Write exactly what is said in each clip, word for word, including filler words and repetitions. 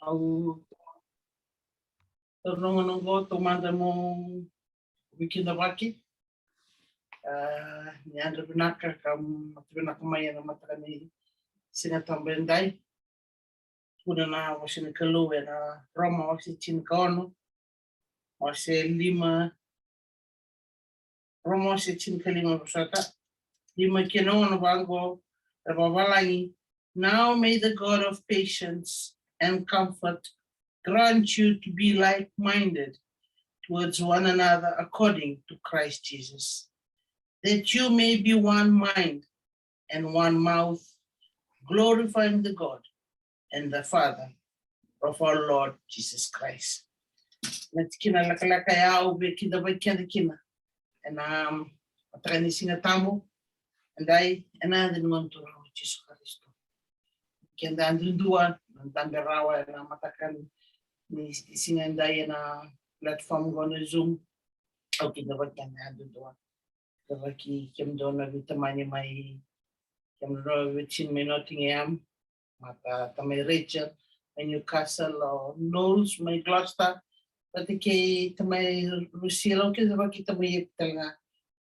Au taura na gauna oqo taumada mo veikidavaki. A, ni yadra vinaka ka mata vinaka mai ena mataka ni Siga Tabu edai. Tukuna na vosa ni Kalou ena Roma wase tinikaono, wase lima, Roma wase tinikalima, vosota, lima kei na ono, vaqo, e vavalagi: Now may the God of patience and comfort grant you to be like-minded towards one another according to Christ Jesus, that you may be one mind and one mouth, glorifying the God and the Father of our Lord Jesus Christ. Na tikina lekaleka ya au veikidavaki keda kina ena mataka ni Siga Tabu edai, ena yaca ni Gone Turaga o Jisu Karisito. Keda yadudua na dabe rawa ena mataka ni siga edai ena platform qo na Zoom. Au kidavaki keda yadudua. Kidavaki kemudou na veitamani mai, kemudou na veiwatini mai Nottingham, mata tamai Rachel mai Newcastle, o Knowles mai Gloucester, vata kei tamai Rusila. Au kidavaki tamai Epi tale ga.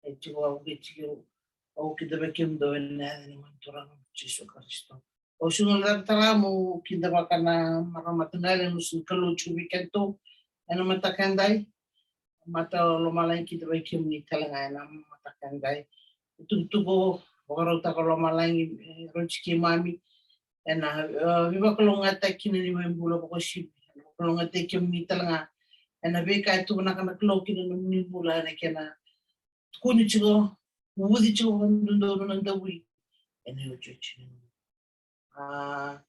E tiko au kei tiko au kidavaki kemudou ena yaca ni Gone Turaga o Jisu Karisito. Au sega ni rawa tale ga meu kidavaka na marama mataqali, na vosa ni Kalou tiko vei kedatou ena mataka edai. Mata o lomalagi kidavaki kemuni tale ga ena mataka edai. Tukutuku vakarautaka o lomalagi, e, rauti keimami ena, e, veivakalougatataki kina ni mai bula vakauasivi. Ena vakalougatataki kemuni tale ga ena veika e tuvanaka na Kalou kina nomuni bula, ena kena tukuni tiko, uvuci tiko vakadodonu na davui ena iotioti ni gauna. A,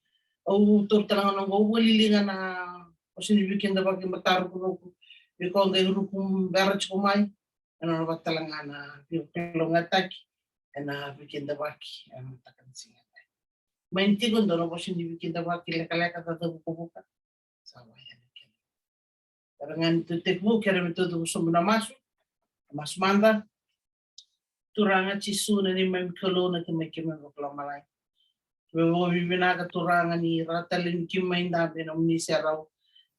au taura tale ga na noqu vakaliliga na vosa ni veikidavaki matarukuruku, vei koya qai ruku bera tiko mai, ena nona vata tale ga na veivakalougatataki ena veikidavaki ena mataka ni siga edai. Mai ni tiko e dua na vosa ni veikidavaki lekaleka, cacavukavuka. Sa vaya na kena. Era ga ni tou tekivu, kere me tou cuva sobu na masu. Masu mada. Turaga Jisu, na neimami Kalou, na Tamai keimami vakalomalagi, keimami vakavinavinaka Turaga ni rawa tale ni keimami dabe ena nomuni serau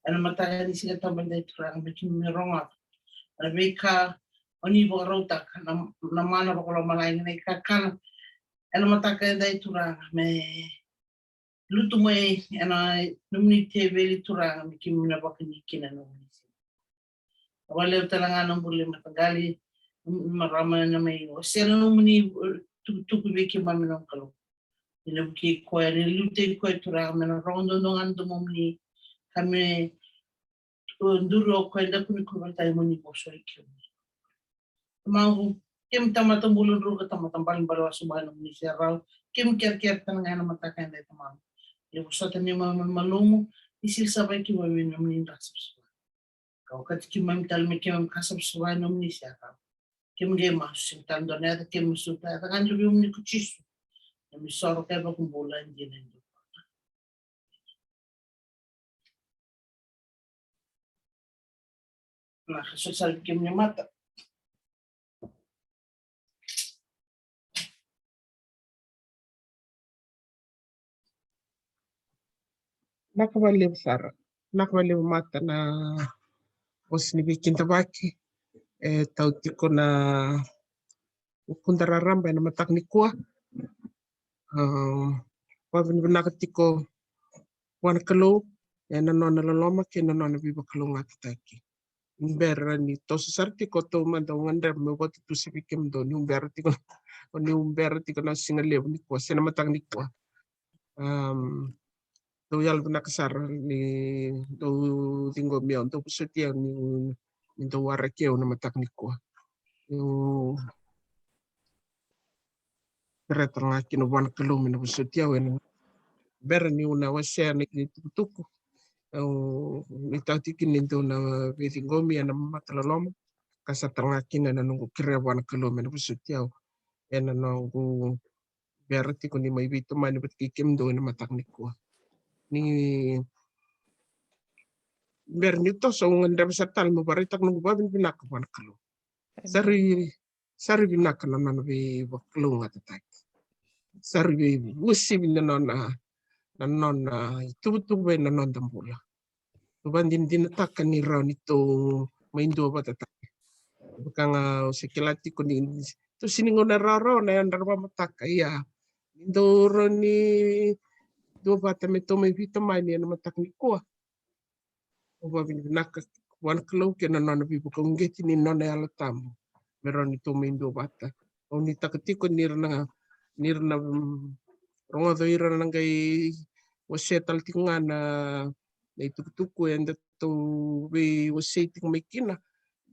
ena mataka ni Siga Tabu edai Turaga, me keimami rogoca na veika o ni vakarautaka, na, na mana vakalomalagi, na ikakana ena mataka edai Turaga, me lutu mai ena nomuni teveli Turaga, me keimami na vakani kina na nomuni siga. Vakalevu tale ga na bula ni mataqali, marama na mai wasea na nomuni, e, tukutuku vei keimami na Kalou. Ni na vukei koya, ni na liutaki koya Turaga, me na rogo dodonu ga na domomuni, ka me duri o koya, daku ni kuvata e moni vosa i kemuni. Tamaqu, keimami tamata bula druka, tamata balebale wasoma ena nomuni serau. Keimami kerekere tale ga ena mataka edai Tamaqu, ni vosota neimami malumalumu, ni sili savai keimami ena nomuni dra savasava. Ka okati keimami tale me keimami ka savasava ena nomuni serau. Keimami qai masu sega tale dua na yaca, keimami suka yaca ga ni vei nomuni ko Jisu, neimami isoro ka iVakabula dina e dua. Na ka so sara vei kemuni mata. Vinaka vakalevu sara. Vinaka vakalevu mata na vosa ni veikidavaki e tau tiko na vukuda raraba ena mataka nikua. A, vakavinavinaka tiko vua na Kalou ena nona loloma kei na nona veivakalougatataki. Ni bera ni toso sara tiko, taumada au gadreva meu vakatutusa vei kemudou, niu bera tiko, niu bera tiko na siga levu nikua, se na mataka nikua. Am, dou yalovinaka sara ni dou ciqomi au, dou vosoti au ni, ni dou waraki au na mataka nikua. Au kerea tale ga kina vua na Kalou me na vosoti au ena bera niu na wasea na kena itukutuku. Au nuitaka tiko kina ni dou na veiciqomi ena mata loloma, ka sa tale ga kina na noqu kerea vua na Kalou me na vosoti au ena noqu bera tiko ni mai veitomani vata kei kemudou ena mataka nikua. Ni bera niu toso au gadreva sara tale meu vakaraitaka noqu vakavinavinaka vua na Kalou. Sa ri, sa ri vinaka na nona veivakalougatataki. Sa ri veivusivi na nona, na nona ituvatuva ena noda bula. Tou vakadinadinataka ni rawa ni tou mai duavatataka. Vaka ga au se kila tiko ni tou sega ni gauna rawarawa na yadra vakamataka, ia ni dou rawa ni duavata me tou mai veitamani ena mataka nikua. Au vakavinavinaka vua na Kalou kei na nona veivakauqeti ni nona Yalo Tabu me rawa ni tou mai duavata. Au nuitaka tiko ni ra na, ni ra na, mm, rogoca ira na qai wasea tale tiko ga na, na itukutuku eda tou veiwasei tiko mai kina.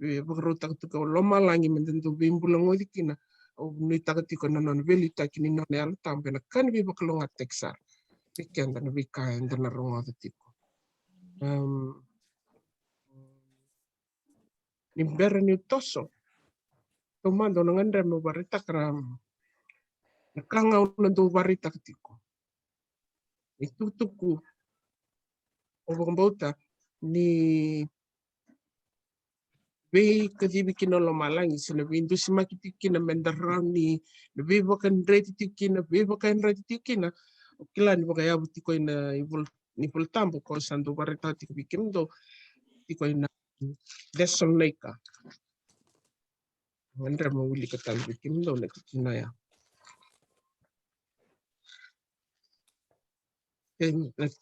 E vakarautaka tiko o lomalagi me da dau veibulagoci kina. Au nuitaka tiko na nona veiliutaki ni nona Yalo Tabu ena ka ni veivakalougatataki sara vei keda na veika eda na rogoca tiko. Em, ni bera niu toso, taumada au na gadreva meu vakaraitaka na, na ka ga au na dau vakaraitaka tiko. Itukutuku au vakabauta ni veikacivi kina o lomalagi se na veidusimaki tiko kina me da rawa ni, na veivakadreti tiko kina, veivakayadrati tiko kina. Au kila ni vakayavu tiko ina ivola, ni iVolatabu ko sa dau vakaraitaka tiko vei kemudou, tiko ina Cesalonaika. Gadreva meu wilika tale vei kemudou na tikina ya.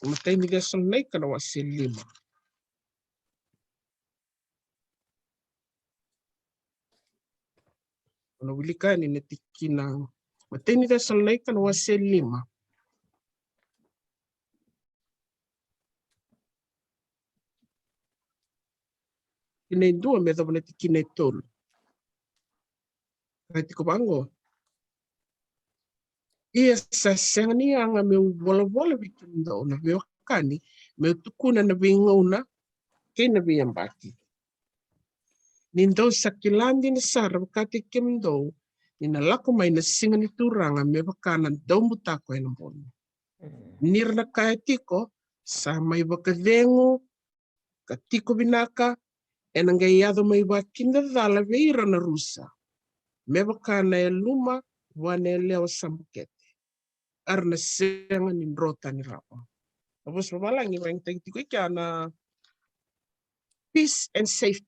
Matai ni Cesalonaika na wase lima. Au na wilika yani na tikina. Matai ni Cesalonaika na wase lima. Tikina e dua me yacova na tikina e tolu. Ka tiko vaqo. Ia sa sega ni yaga meu volavola vei kemudou na veiwekani, meu tukuna na veigauna kei na veiyabaki. Ni dou sa kila dina sara vakataki kemudou ni na lako mai na siga ni Turaga me vaka na daubutako ena bogi. Ni ra na kaya tiko, sa mai vakacegu ka tiko vinaka, ena qai yaco mai vakidacala vei ira na rusa me vaka na yaluma vua na yalewa sa bukete. Era na sega ni dro tani rawa. Na vosa vavalagi vagitaki tiko i kea na peace and safety.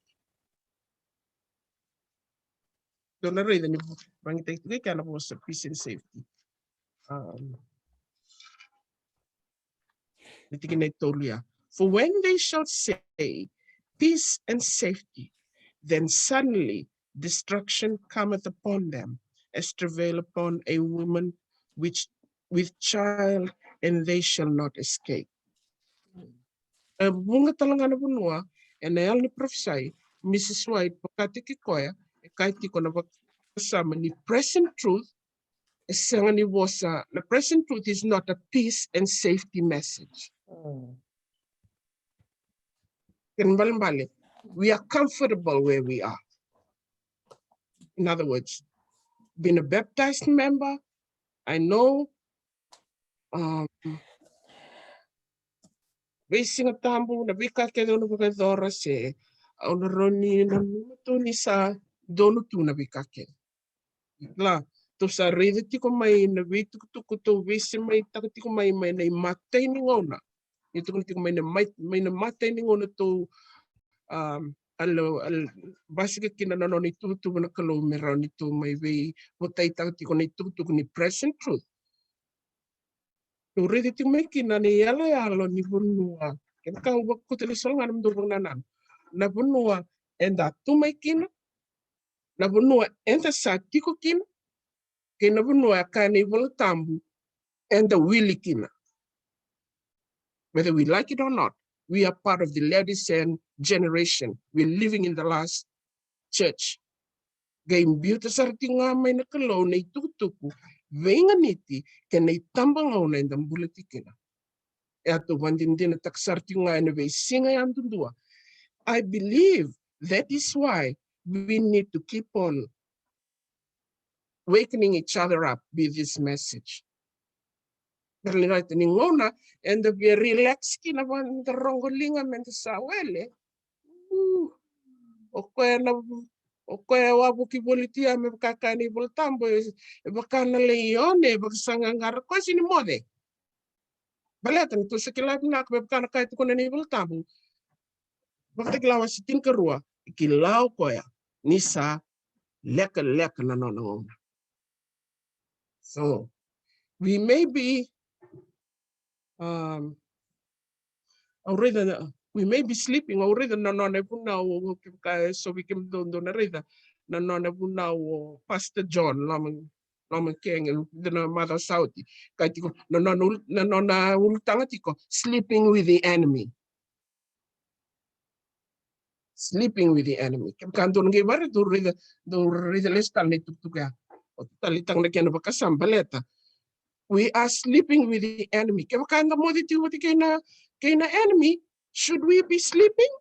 Dou na raica ni vagitaki tiko i kea na vosa peace and safety. Um, na tikina e tolu ya. For when they shall say, peace and safety, then suddenly destruction cometh upon them, as travail upon a woman which, with child, and they shall not escape. E vuqa tale ga na vanua ena yalo ni parofisai, Mrs White vakataki koya, e kaya tiko na vakasama ni present truth, e sega ni vosa, na present truth is not a peace and safety message. Kena ibalebale, we are comfortable where we are. In other words, being a baptized member, I know, um, veisiga tabu, na veika kece au na vakayacora se au na rawa ni nanuma tu ni sa donu tu na veika kece. La, tou sa raica tiko mai na veitukutuku tou veisemataka tiko mai, mai na imatai ni gauna. Ni tukuna tiko mai na mai, mai na imatai ni gauna tou, um, alo, al, basika kina na nona ituvatuva na Kalou me rawa ni tou mai veivotaitaka tiko na itukutuku ni present truth. Tou raica tiko mai kina na iyaloyalo ni vanua. Kevaka au vakauta lesu ga na mudou vakanananu. Na vanua eda tu mai kina, na vanua eda sa tiko kina, kei na vanua e kaya na iVolatabu eda wili kina. Whether we like it or not, we are part of the Laodicean generation. We are living in the last church. Qai biuta sara tiko ga mai na Kalou na itukutuku veiganiti kei na itabagauna eda bula tiko kina. E a tou vakadinadinataka sara tiko ga ena veisiga yadudua. I believe that is why we need to keep on wakening each other up with this message. Era ni raica ni gauna eda via relax kina, vaka eda rogo liga me da sa wele. O koya na, o koya e wavuki voli tu ya me vaka kaya na iVolatabu, e vaka na laione e vakasaqaqara koya sega ni moce. Baleta ni tou sa kila vinaka me vaka na ka e tukuna na iVolatabu. Vakatakila wase tinikarua, e kila o koya ni sa lekaleka na nona gauna. So we may be, um, au raica na, we may be sleeping, au raica na nona vunau, o, o, kevaka e so vei kemudou dou na raica na nona vunau o Pastor John Loma, Loma Kenge, na macawa sa oti. Kaya tiko na nona ul-, na nona ulutaga tiko, sleeping with the enemy. Sleeping with the enemy. Kevaka dou na qai vare, dou raica, dou raica lesu tale na itukutuku ya. O taleitaka na kena vakasama baleta we are sleeping with the enemy. Kevaka da moce tiko vata kei na, kei na enemy, should we be sleeping?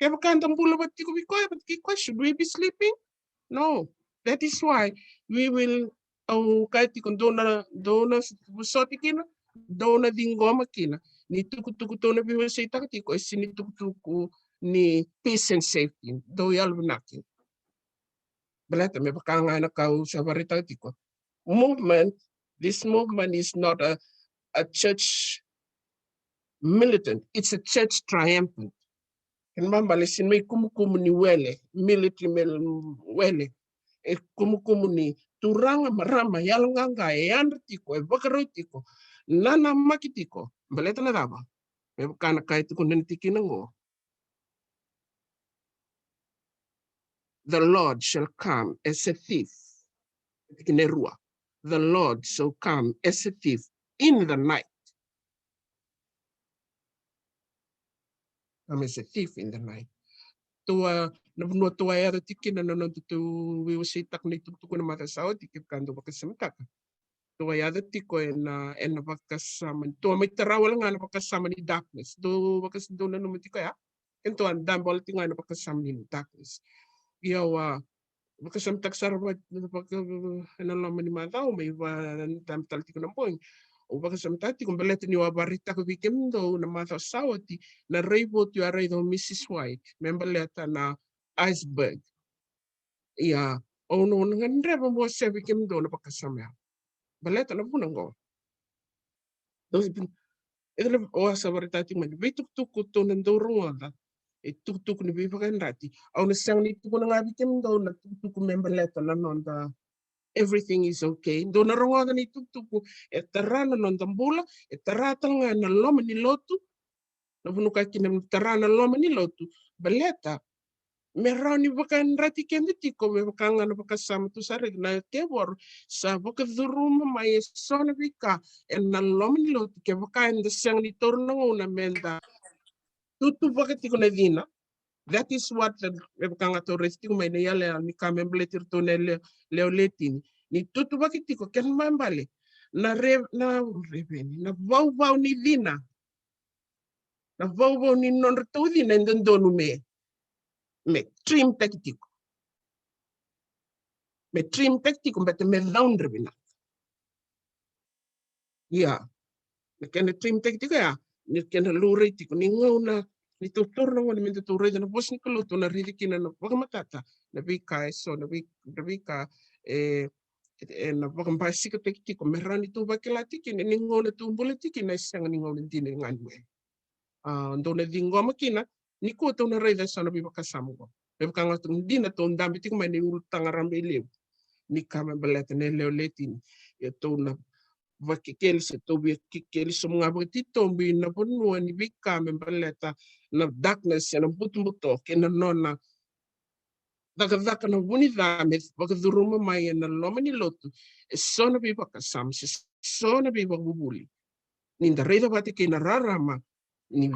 Kevaka da bula vata tiko vei koya, vata kei koya, should we be sleeping? No. That is why we will, au kaya tiko, dou na, dou na vosoti kina, dou na ciqoma kina. Ni tukutuku tou na veiwaseitaka tiko, e sega ni tukutuku ni peace and safety. Dou yalovinaka kina. Baleta me vaka ga na ka au sa vakaraitaka tiko. Movement, this movement is not a, a church militant. It's a church triumphant. Kena ibalebale e sega ni mai kumukumu ni wele, military mel-, wele. E kumukumu ni turaga, marama, yaloqaqa, e yadra tiko, e vakarau tiko, nanamaki tiko. Baleta na cava? Me vaka na ka e tukuna na tikina qo. The Lord shall come as a thief. Tikina e rua. The Lord shall come as a thief in the night. Come as a thief in the night. Tou a, na vanua tou a yaco tiko kina na noda tou veiwaseitaka na itukutuku na macawa sa oti, kevaka dou vakasamataka. Tou a yaco tiko ena, ena vakasama, tou a mai tara wale ga na vakasama ni darkness. Dou vakas-, dou nanuma tiko ya. Keitou a dabe wale tiko ga ena vakasama ni darkness. Ia au a vakasamataka sara va-, vaka-, ena loma ni macawa, mai va-, dabe tale tiko na bogi. Au vakasamataka tiko baleta niu a vakaraitaka vei kemudou na macawa sa oti na raivotu au a raica o Mrs White me baleta na iceberg. Ia, au na, au na gadreva meu wasea vei kemudou na vakasama ya. Baleta na vuna qo. Dou sa pin-, e dau, au a sa vakaraitaka tiko mai, veitukutuku tou na dau rogoca, e tukutuku ni veivakayadrati. Au na sega ni tukuna ga vei kemudou na tukutuku me baleta na noda everything is okay. Dou na rogoca na itukutuku e tara na noda bula, e tara tale ga na loma ni lotu. Na vuna ka kina me tara na loma ni lotu. Baleta me rawa ni vakayadrati keda tiko, me vaka ga na vakasama tou sa raica, na tevoro sa vakacuruma mai e so na veika ena loma ni lotu, kevaka eda sega ni taura na gauna meda tutuvaka tiko na cina. That is what the, me vaka ga tou raica tiko mai na iyaloyalo ni ka me baleti iratou na lewe, lewe le tini. Ni tutuvaki tiko, kena ibalebale na re-, na reveni, na vauvau ni cina. Na vauvau ni nodratou cina e dodonu me, me trim taki tiko. Me trim taki tiko, baleta me caudre vinaka. Ia, na kena trim taki tiko ya, ni kena laurai tiko ni gauna, ni tou taura na gauna me datou raica na vosa ni Kalou, tou na raica kina na vakamatata na veika e so, na vei-, na veika e, e na vakabasikataki tiko, me rawa ni tou vakila tiko kina ni gauna tou bula tiko kina e sega ni gauna dina ga ni wele. A, dou na ciqoma kina, nikua tou na raica e so na veivakasama qo. Me vaka ga tou dina tou dabe tiko mai na ulutaga rabailevu ni ka me baleta na lewe le tini. Ia tou na vakekeli se tou via kekeli sobu ga vakatitobu ina vanua ni veika me baleta na darkness, ena butobuto kei na nona cakacaka na vu ni ca me vakacuruma mai ena loma ni lotu e so na veivakasama se so na veivakavuvuli. Ni da raica vata kei na rarama, ni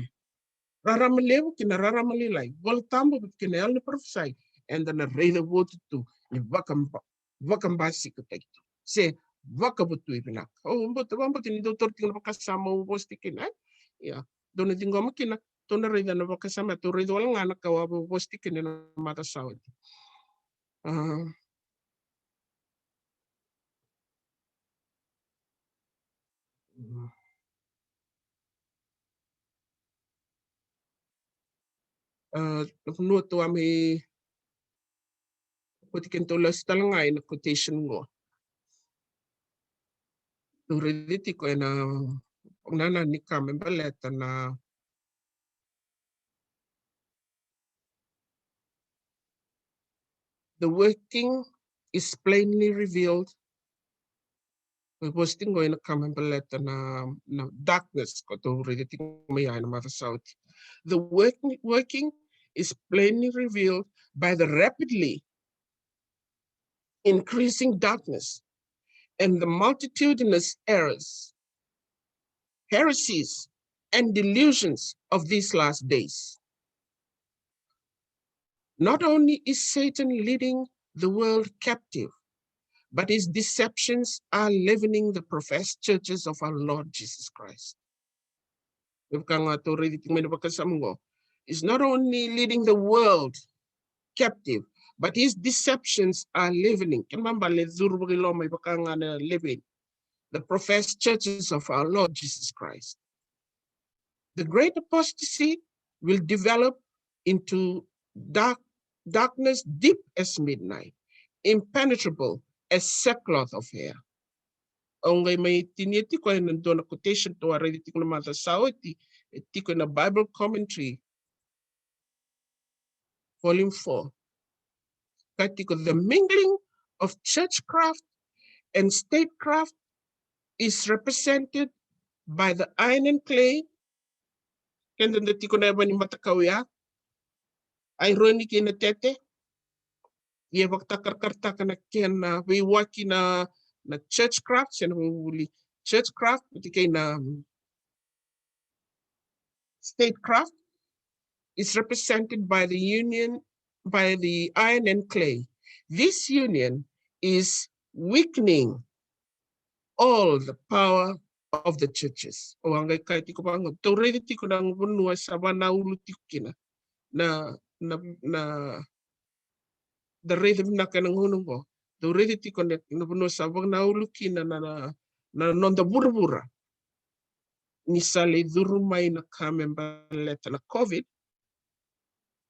rarama levu kei na rarama lailai, Vola Tabu vata kei na yalo ni parofisai, eda na raica votu tu ni vakaba-, vakabasikataki tu se vakavotui vinaka. Au vakabauta, vakabauta ni dou taura tiko na vakasama au vosa tiko kina, e? Ia, dou na ciqoma kina, tou na raica na vakasama, tou raica wale ga na ka au a vosa tiko kina na macawa sa oti. A. A, na vanua tou a mai, oti keitou lesu tale ga ena quotation qo. Tou raica tiko ena O na na ni ka me baleta na, the working is plainly revealed. Ko vosa tiko qo ena ka me baleta na, na darkness ko tou raica tiko mai ya ena macawa sa oti. The working, working is plainly revealed by the rapidly increasing darkness and the multitudinous errors, heresies, and delusions of these last days. Not only is Satan leading the world captive, but his deceptions are leavening the professed churches of our Lord Jesus Christ. Me vaka ga tou raica tiko mai na vakasama qo. Is not only leading the world captive, but his deceptions are leavening. Kena ibalebale e curu vakailomai vaka ga na leaven. The professed churches of our Lord Jesus Christ. The great apostasy will develop into dark, darkness deep as midnight, impenetrable as sackcloth of hair. Au qai mai tinia tiko ena dua na quotation tou a raica tiko na macawa sa oti, e tiko ena Bible Commentary, Volume four. Ka tiko, the mingling of churchcraft and statecraft is represented by the iron and clay. Keda da tiko na yava ni matakau ya, aironi kei na tete. Ia vakatakarakarataka na kena veiwaki na, na churchcraft, se na vuli churchcraft, vata kei na, um, statecraft is represented by the union, by the iron and clay. This union is weakening all the power of the churches. Au a qai kaya tiko vaqo, tou raica tiko na vanua sa vanaulu tiko kina na, na, na, da raica vinaka ena gauna oqo. Dou raica tiko na, na vanua sa vanaulu kina na, na, na noda vuravura. Ni sa lai curu mai na ka me baleta na COVID.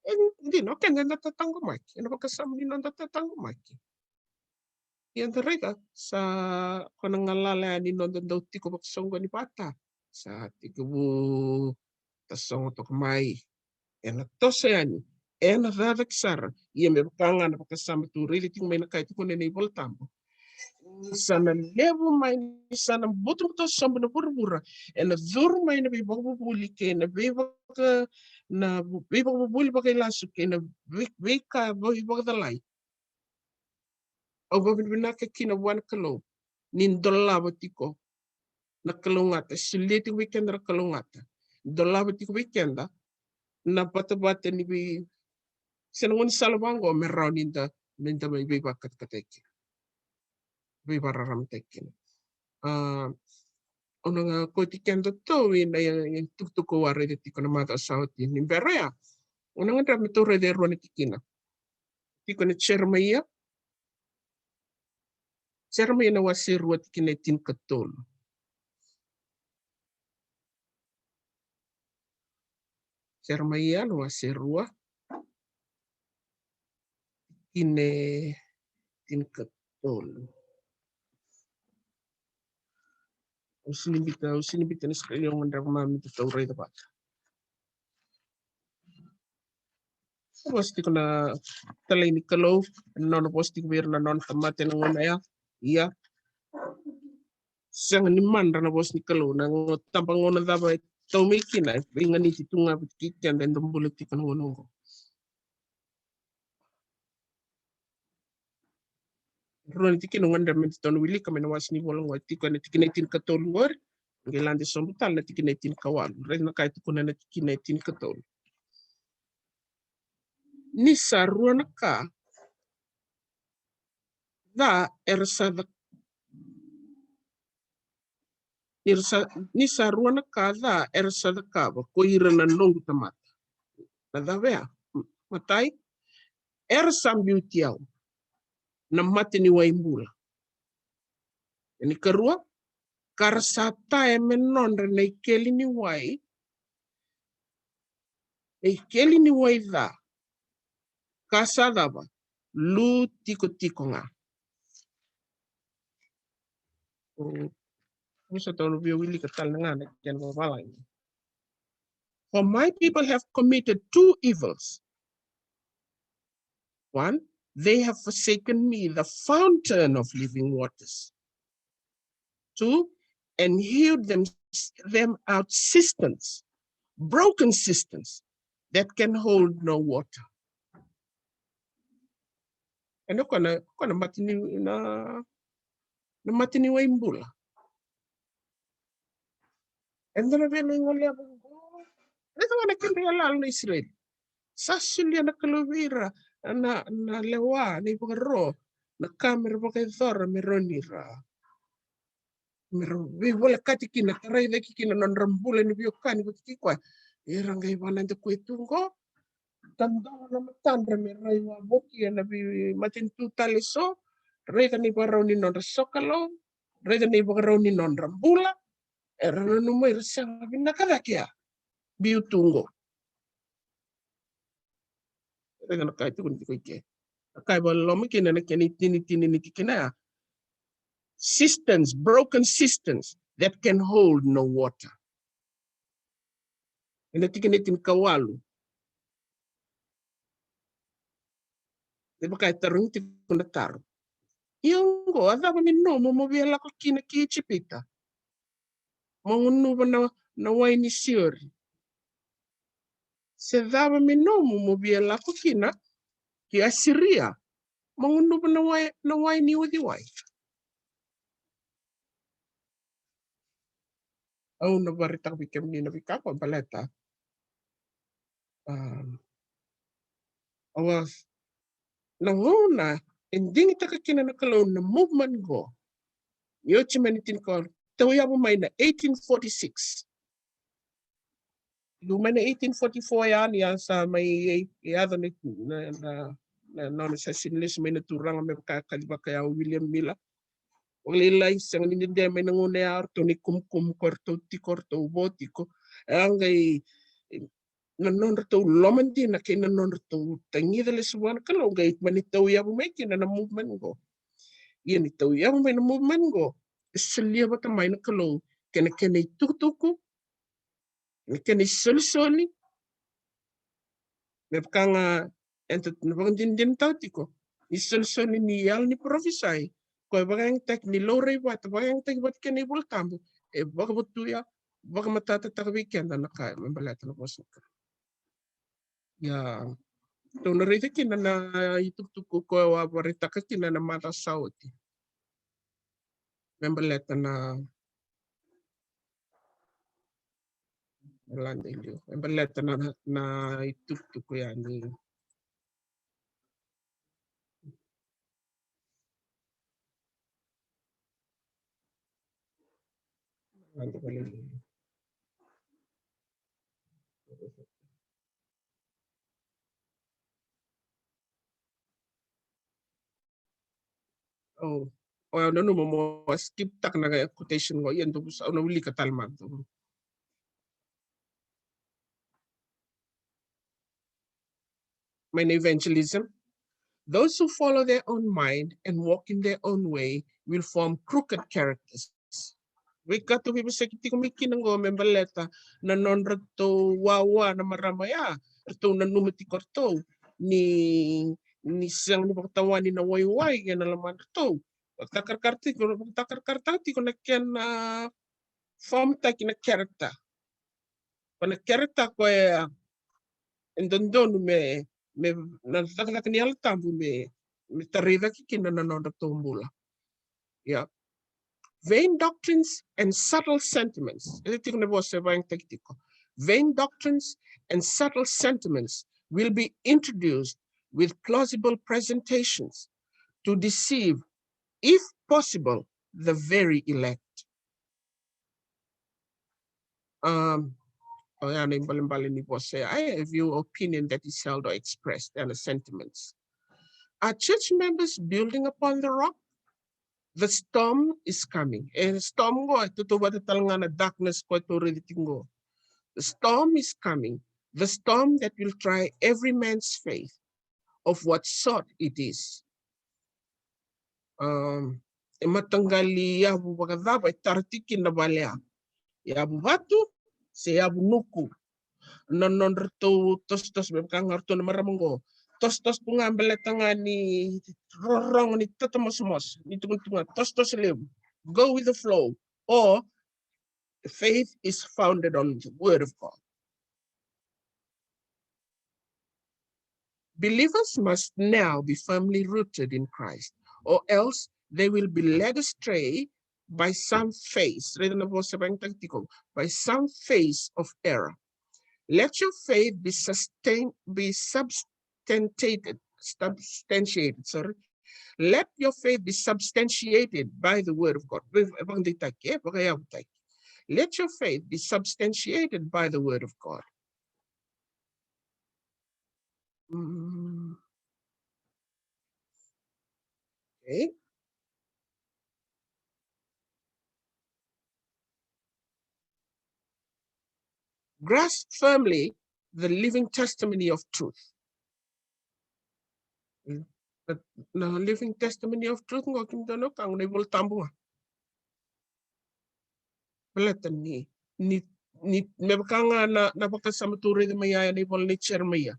E dina, o keda eda tataqomaki ena vakasama ni noda tataqomaki. Ia da raica sa ko na galala yani noda dau tiko vakasoqoni vata. Sa tekivu tasogo toka mai. Ena toso yani, ena cacaki sara. Ia me vaka ga na vakasama tou raica tiko mai na ka e tukuna na iVolatabu. Ni sa na levu mai, ni sa na butobuto sobu na vuravura, ena curu mai na veivakavuvuli kei na veivaka, na veivakavuvuli vakailasu kei na vei, veika veivakacalai. Au vakavinavinaka kina vua na Kalou ni dolava tiko na kalougata, solia tiko vei keda na kalougata, dolava tiko vei keda na vatavata ni vei, se na gaunisala vaqo me rawa ni da, me da mai veivakatakataki kina, veivakararamataki kina. A, au na qai kauti keda tou ina, ina itukutuku au a raica tiko na macawa sa oti ni bera ya. Au na gadreva me tou raica e rua na tikina. Tiko na Jeremaia. Jeremaia na wase rua tikina e tinikatolu. Jeremaia na wase rua tikina e tinikatolu. Au sini biuta, au sini biuta na screen, au gadreva me tou raica vata. Vosa tiko na talai ni Kalou, na nona vosa tiko vei ira na nona tamata ena gauna ya. Ia, sega ni madra na vosa ni Kalou, na gauna, taba gauna cava e tau mai kina, e veiganiti tu ga vata kei keda eda bula tiko na gauna oqo. Rua na tikina au gadreva me datou na wilika mai na wase ni vola oqo, e tiko ena tikina e tinikatolu oqori. Qai lade sobu tale na tikina e tinikawalu. Raica na ka e tukuna na tikina e tinikatolu. Ni sa rua na ka ca era sa ca-, ni ra sa, ni sa rua na ka ca era sa cakava ko ira na noqu tamata. Na cava ya? Matai, era sa biuti au na mata ni wai bula. Ni karua, ka ra sa taya me nodra na ikeli ni wai, na ikeli ni wai ca, ka sa cava? Lu tikotiko ga. O, Visa tau na via wilika tale ga na kena vavalagi. For my people have committed two evils. One, they have forsaken me, the fountain of living waters. Two, and hewed them, them out cisterns, broken cisterns that can hold no water. Ena kona, kona mata ni na, na mata ni wai bula. Eda na via lai goleva qo. Raica ga na kedra iyaloyalo na Isireli. Sa solia na Kalou vei ira na, na lewa, na ivakaro, na ka me ra vakayacora me rawa ni ra, me ra veivolekati kina, tarai cake kina na nodra bula ni veiwekani vata kei koya. Era qai vakanadakuya tu qo, tadola na matadra me rai wavoki ena veimatanitu tale eso, raica na ivakarau ni nodra sokalou, raica na ivakarau ni nodra bula, era nanuma ira sega vinaka cake ya. Biu tu qo. Raica na ka e tukuni tiko i ke. Na ka e vakaloloma kina na kena itinitini ni tikina ya. Cisterns, broken cisterns that can hold no water. Ena tikina e tinikawalu. E vaka e tarogi tiko na taro. Ia oqo, a cava me nomu mo via lako kina ki Ijipita? Mo gunuva na, na wai ni Siori. Se cava me nomu mo via lako kina ki Asiria? Mo gunuva na wai, na wai ni uciwai. Au na vakaraitaka vei kemuni na veika qo baleta, um, au a, na gauna e digitaka kina na Kalou na movement qo. Ni oti mai na tinikawalu, tauyavu mai na eighteen forty-six. Liu mai na eighteen forty-four ya, ni a sa mai yaco na, na, na, na nona sa sega ni lesu mai na Turaga me vaka e kaci vakaya o William Miller. Vakalailai, sega ni dede mai na gauna ya, o ratou na ikumukumu ko ratou tiko, o ratou vo tiko. E a qai, na nodratou lomadina kei na nodratou tagica lesu vua na Kalou, qai mani tauyavu mai kina na movement qo. Ia ni tauyavu mai na movement qo, e solia vata mai na Kalou kei na kena itukutuku, na kena isolisoli. Me vaka ga eda na vakadinadinataka tiko, ni solisoli ni yalo ni parofisai, koya e vakayagataki, ni laurai vata, vakayagataki vata kei na iVola Tabu, e vakavotuya, vakamatatataka vei keda na ka me baleta na vosa. Ia, tou na raica kina na itukutuku koya au a vakaraitaka kina na macawa sa oti. Me baleta na, lade liu. Me baleta na, na itukutuku ya ni, lade liu. O, o, au nanuma mo skip taka na quotation qo, ia dou sa, au na wilika tale mada. Mai na Evangelism. Those who follow their own mind and walk in their own way will form crooked characters. Veika tou veivosaki tiko mai kina qo me baleta na nodratou wawa na marama ya, ratou nanuma tiko ratou ni, ni sega ni vakatawani na waiwai ena lomadratou. Vakatakarakarataka tiko, vakatakarakarataka tiko na kena form taki na character. Ko na character koya e dodonu me, me na cakacaka ni Yalo Tabu me, me tarai cake kina na nodratou bula. Ia. Vain doctrines and subtle sentiments. E tiko na vosa e vakayagataki tiko. Vain doctrines and subtle sentiments will be introduced with plausible presentations to deceive, if possible, the very elect. Um, oya na ibalebale ni vosa ya. I have your opinion that is held or expressed and the sentiments. Are church members building upon the rock? The storm is coming. E storm qo, e tautauvata tale ga na darkness qo e tou raica tiko qo. The storm is coming. The storm that will try every man's faith, of what sort it is. Um, E mataqali yavu vakacava e tara tiko kina na vale ya? Yavu vatu se yavu nuku? Na nodratou tosotoso, me vaka ga ratou na marama qo. Tosotoso tu ga baleta ga ni rorogo ni tatamosomoso, ni tukuni tu ga tosotoso levu. Go with the flow. Or faith is founded on the word of God. Believers must now be firmly rooted in Christ, or else they will be led astray by some phase, raica na vosa vakayagataki tiko, by some phase of error. Let your faith be sustain, be substantiated, substantiated, sorry. Let your faith be substantiated by the word of God. Vakadeitaki, e, vakayavutaki. Let your faith be substantiated by the word of God. Mm. Okay. Grasp firmly the living testimony of truth. Mm. Na living testimony of truth qo, kemudou na wekaqu, na iVola Tabu ga. Baleta ni, ni, ni, me vaka ga na, na vakasama tou raica mai ya ena ivola nei Jeremaia.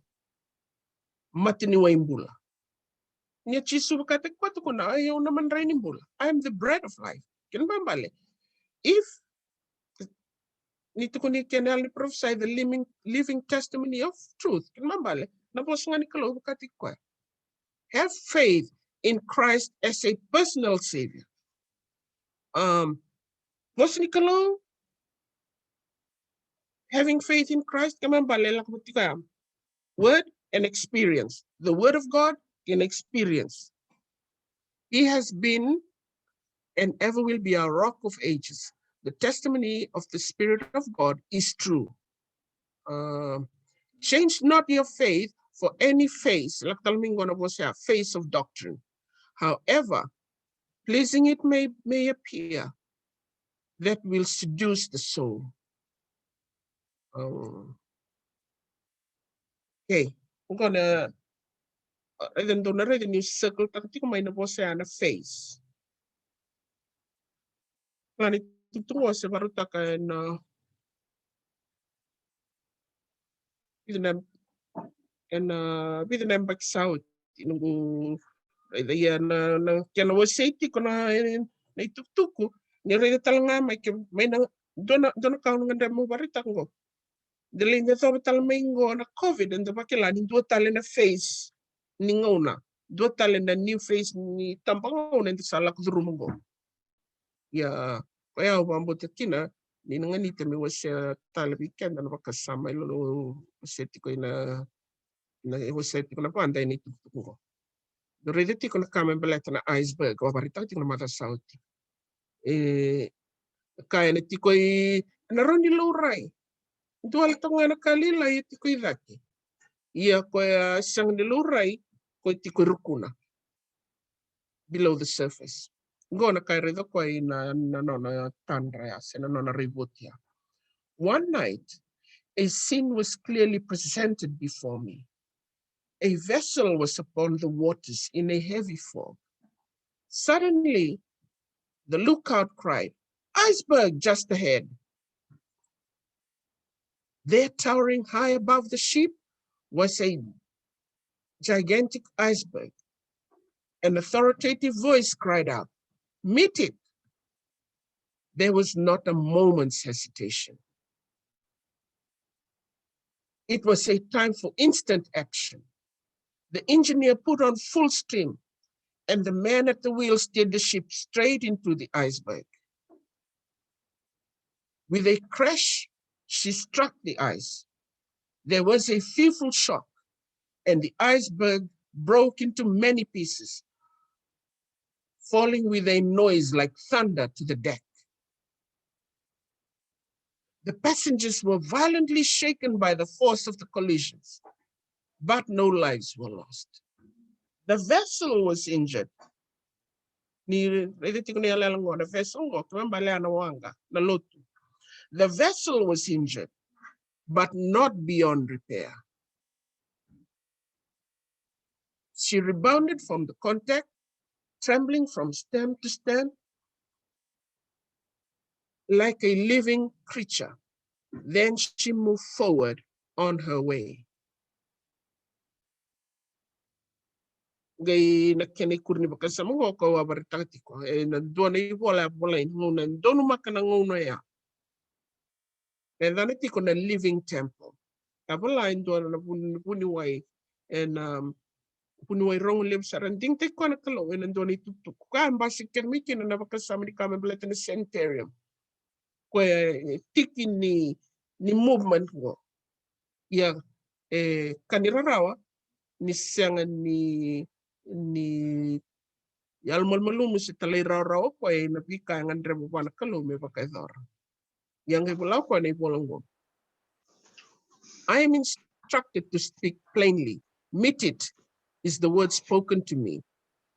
Mate ni wai bula. Ni o Jisu vakataki koya, tukuna, "Au na madrai ni bula. I am the bread of life." Kena ibalebale, if ni tukuni kena yalo ni parofisai, the living, living testimony of truth. Kena ibalebale, na vosa ga ni Kalou vakataki koya. Have faith in Christ as a personal savior. Um, vosa ni Kalou, having faith in Christ, kena ibalebale, lako vata tiko ya. Word and experience. The word of God and experience. He has been and ever will be our rock of ages. The testimony of the Spirit of God is true. Uh, change not your faith for any face, lako tale mai qo na vosa ya, face of doctrine, however pleasing it may, may appear, that will seduce the soul. Um, okay, qo na, uh, raica, dou na raica niu circle-taka tiko mai na vosa ya na face. Ga ni tukutuku qo se varautaka ena, ena, ena vica na yabaki sa oti. Noqu raica ia na, na kena wasei tiko na, na itukutuku. Ni raica tale ga mai ke, mai na dua na, dua na ka au na gadreva meu varaitaka qo. Da lai yacova tale mai qo na COVID, eda vakila ni dua tale na phase ni gauna, dua tale na new phase ni tabagauna eda sa lako curuma qo. Ia, koya au vakabauta kina ni na ganita meu wasea tale vei keda na vakasama e lolo wasea tiko ina, na wasea tiko na vada ena itukutuku qo. Dou raica tiko na ka me baleta na iceberg, au varaitaka tiko na macawa sa oti. E, ka ena tiko i, ena rawa ni laurai. Dua tale toka ga na ka lailai e tiko i cake. Ia koya sega ni laurai, koya tiko i rukuna. Below the surface. Qo na ka e raica koya ina, na nona tadra ya, se na nona raivoti ya. One night, a scene was clearly presented before me. A vessel was upon the waters in a heavy fog. Suddenly, the lookout cried, "Iceberg just ahead!" There, towering high above the ship, was a gigantic iceberg. An authoritative voice cried out, "Meet it!" There was not a moment's hesitation. It was a time for instant action. The engineer put on full steam, and the man at the wheel steered the ship straight into the iceberg. With a crash, she struck the ice. There was a fearful shock, and the iceberg broke into many pieces, falling with a noise like thunder to the deck. The passengers were violently shaken by the force of the collisions, but no lives were lost. The vessel was injured. Ni raica tiko na yalayala qo, na vessel qo, kena ibalebale na waqa, na lotu. The vessel was injured, but not beyond repair. She rebounded from the contact, trembling from stem to stem, like a living creature. Then she moved forward on her way. Qai na kena ikuri ni vakasama qo ko a vakaraitaka tiko, e na dua na ivola e volai na gauna e donumaka na gauna oya. E yacana tiko na living temple. A vola e dua na vuni, vuniwai, e na vuniwai rogo levu sara, digitaki koya na Kalou e na dua na itukutuku ka a basika kece mai kina na vakasama ni ka me baleta na sanitarium. Koya e tiki ni, ni movement qo. Ia, e ka ni rarawa ni sega ni, ni yalomalumalumu se talairawarawa o koya e na veika e gadreva vua na Kalou me vakayacora. Ia qai vola o koya na ivola qo. I am instructed to speak plainly. Meet it is the word spoken to me.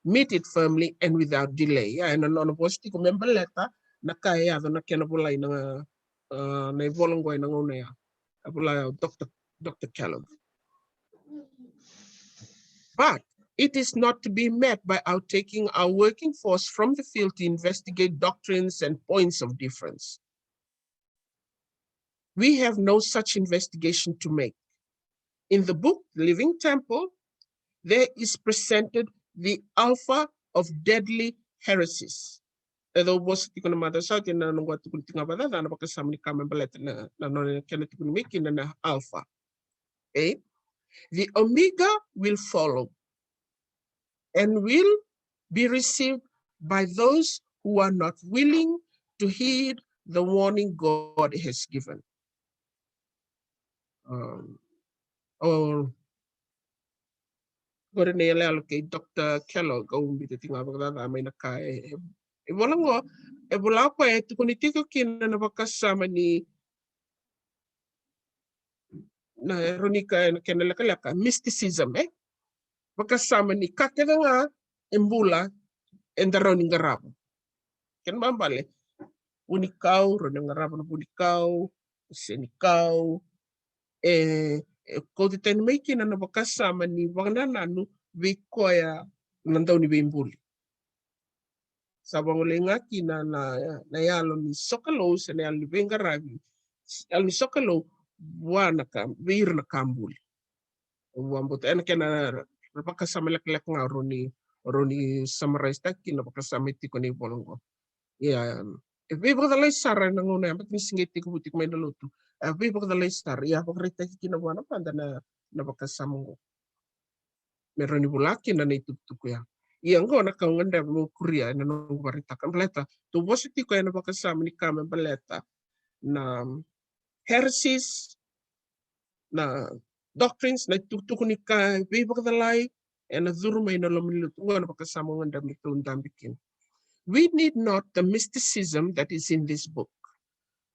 Meet it firmly and without delay. Ia e na nona vosa tiko me baleta na ka e yaco na kena volai na, a, na ivola qo e na gauna ya. A vola ya o Doctor, Doctor Kellogg. But it is not to be met by our taking our working force from the field to investigate doctrines and points of difference. We have no such investigation to make. In the book, Living Temple, there is presented the alpha of deadly heresies. E dau vosa tiko na mada sauti na noqu a tukuni tiko ga vacava na vakasama ni ka me baleta na, na nona kena tukuni mai kina na alpha. E? The omega will follow and will be received by those who are not willing to heed the warning God has given. Um, o qori na iyaloyalo kei Doctor Kellogg, au biuta tiko ga vakacava mai na ka e, e, e vola qo, e vola o koya e tukuni tiko kina na vakasama ni na, e rawa ni kaya na kena lekaleka mysticism, e? Vakasama ni ka kece ga e bula eda rawa ni qarava. Kena ibalebale, vunikau, rawa ni qarava na vunikau, senikau, e, e kauta tani mai kina na vakasama ni vakanananu vei koya na dauniveibuli. Sa vagolei ga kina na, na yalo ni sokalou se na yalo ni veiqaravi, yalo ni sokalou vua na ka, vei ira na ka buli. Au vakabauta ena kena vakasama lekaleka ga o rawa ni, o rawa ni summarize taki kina vakasama e tiko ni vola qo. Ia, e veivakacalai sara ena gauna ya, baleta ni se qai tekivu tiko mai na lotu. E veivakacalai sara, ia vakaraitaki kina vua na mada na, na vakasama qo. Me rawa ni vola kina na itukutuku ya. Ia qo na ka au gadreva meu kuria ena noqu vakaraitaka. Baleta tou vosa tiko ena vakasama ni ka me baleta na heresies, na doctrines, na itukutuku ni ka veivakacalai ena curu mai na loma ni lotu. Qo na vakasama au gadreva me tou dabe kina. We need not the mysticism that is in this book.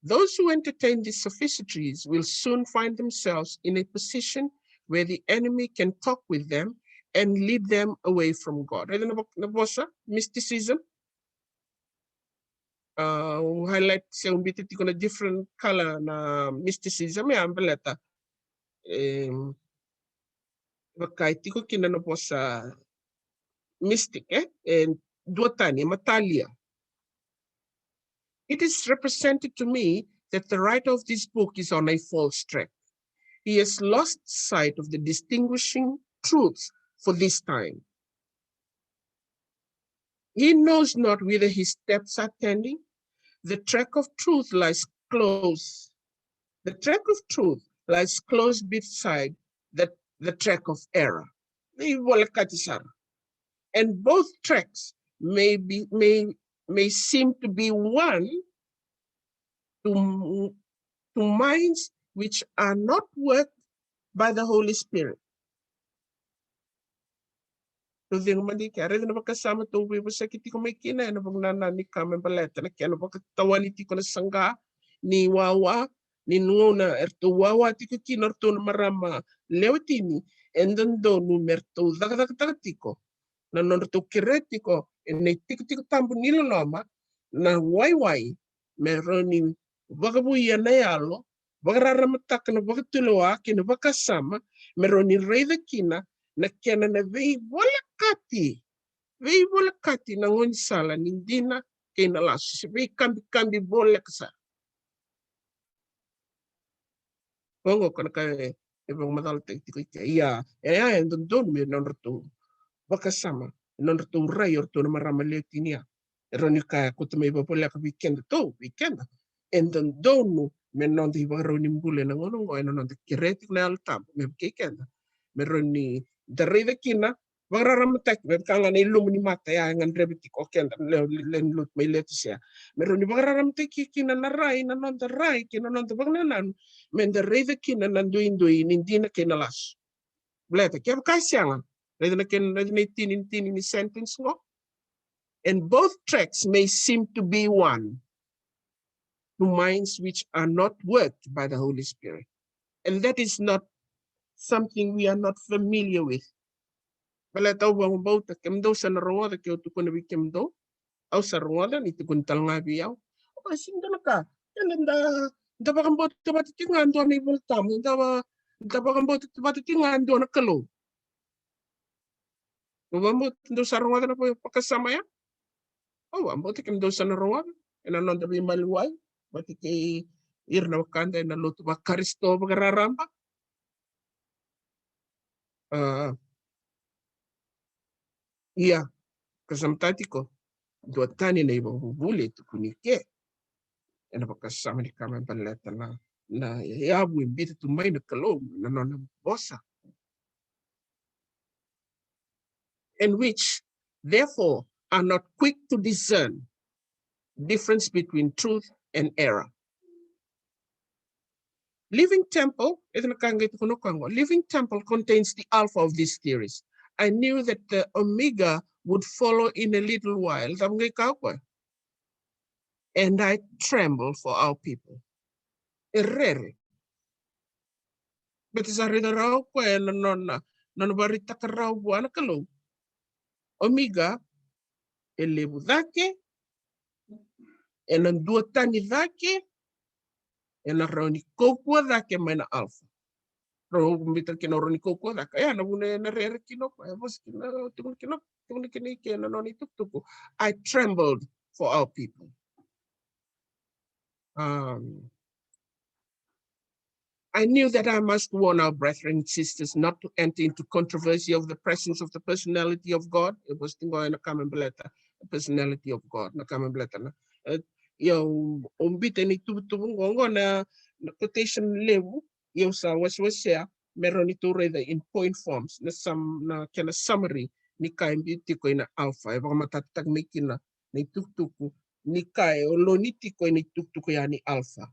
Those who entertain these sophistries will soon find themselves in a position where the enemy can talk with them and lead them away from God. Raica na vo-, na vosa, mysticism. A, au highlight se au biuta tiko na different color na mysticism, e a baleta. E, vaka e tiko kina na vosa mystic, e? E duatani, e matalia. It is represented to me that the writer of this book is on a false track. He has lost sight of the distinguishing truth for this time. He knows not whither his steps are tending. The track of truth lies close. The track of truth lies close beside the, the track of error. Ni volekati sara. And both tracks may be, may, may seem to be one to, to minds which are not worked by the Holy Spirit. Tou cegu mada i ke, a raica na vakasama tou veivosaki tiko mai kina ena vakanananu ni ka me baleta na kena vakatawani tiko na saqa ni wawa, ni gauna eratou wawa tiko kina o ratou na marama lewe tini, e dodonu me ratou cakacakataka tiko na nodratou kerea tiko ena itikotiko tabu ni loloma na waiwai me rawa ni vakavuia na yalo, vakararamataka na vakatulewa kei na vakasama me rawa ni raica kina na kena na veivolekati veivolekati na gaunisala ni dina kei na lasu, se veikabikabi voleka sara. Oqo ko na ka e, e vakamacalataki tiko i ke. Ia, e, e, e dodonu me nodratou vakasama, e nodratou rai o ratou na marama lewe tini ya. E rawa ni ka e kauta mai vavoleka vei keda tou, vei keda. E dodonu me noda ivakarau ni bula ena gauna oqo, ena noda kerea tiko na Yalo Tabu me vukei keda, me rawa ni da raica kina, vakararamataki, me vaka ga na ilumu ni mata ya e gadreva tiko o keda na lewe, lewe ni lotu mai Leotisea. Me rawa ni vakararamataki kina na rai, na noda rai kei na noda vakanananu, me da raica kina na duidui ni dina kei na lasu. Baleta kevaka e sega, raica na kena, raica na itini, itini ni sentence qo. And both tracks may seem to be one to minds which are not worked by the Holy Spirit. And that is not something we are not familiar with. Baleta au vakabauta kemudou sa na rogoca, ke au tukuna vei kemudou, au sa rogoca ni tukuni tale ga vei au. O, e sega ni dua na ka. Eda da, da vakabauta vata tiko ga dua na iVolatabu, da va, da vakabauta vata tiko ga dua na Kalou. Au vakabauta dou sa rogoca na vakasama ya. Au vakabauta kemudou sa na rogoca ena noda veimaliwai vata kei ira na wekada ena lotu vaKarisito vakararaba. A, ia, ka sa matata tiko, duatani na ivakavuvuli e tukuni ke ena vakasama ni ka me baleta na, na yavu e biuta tu mai na Kalou, na nona vosa. And which, therefore, are not quick to discern difference between truth and error. Living Temple, e na ka qai tukuna o koya qo, Living Temple contains the alpha of these theories. I knew that the omega would follow in a little while. Cava qai kaya o koya? And I tremble for our people. E rere. Baleta sa raica rawa o koya na nona, nona vakaraitaka rawa vua na Kalou. Omega, e levu cake, ena duatani cake, ena rawa ni kaukauwa cake mai na alpha. Rawa ni biuta kina o rawa ni kaukauwa cake. Ia, na vuna ena rere kina o koya, e vosa kina, tukuna kina, tukuna kina i ke na nona itukutuku. I trembled for our people. Um, I knew that I must warn our brethren and sisters not to enter into controversy of the presence of the personality of God. E vosa tiko qo ena ka me baleta the personality of God, na ka me baleta na. E, ia, au, au biuta ena ituvatuva qo, qo na, na quotation levu, ia au sa wasewasea me rawa ni tou raica in point forms, na sum, na kena summary ni ka e biu tiko ena alpha, e vakamatatataka mai kina na itukutuku ni ka e oloni tiko ena itukutuku ya ni alpha.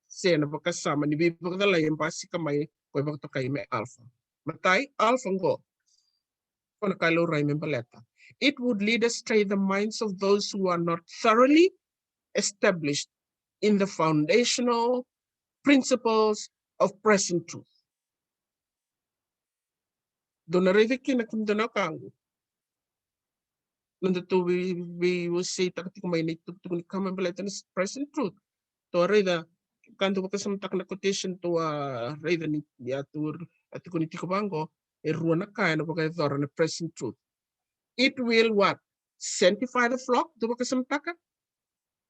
Se na vakasama ni veivakacalai e basika mai ko e vakatokai me alpha. Matai, alpha qo, ko na ka e laurai me baleta. It would lead astray the minds of those who are not thoroughly established in the foundational principles of present truth. Dou na raica kina, kemudou na wekaqu, na nodatou vei, veiwaseitaka tiko mai na itukutuku ni ka me baleta na present truth. Tou a raica, ka dou vakasamataka na quotation tou a raica ni, ia, tou a tukuni tiko vaqo, e rua na ka ena vakayacora na present truth. It will what? Sanctify the flock, dou vakasamataka?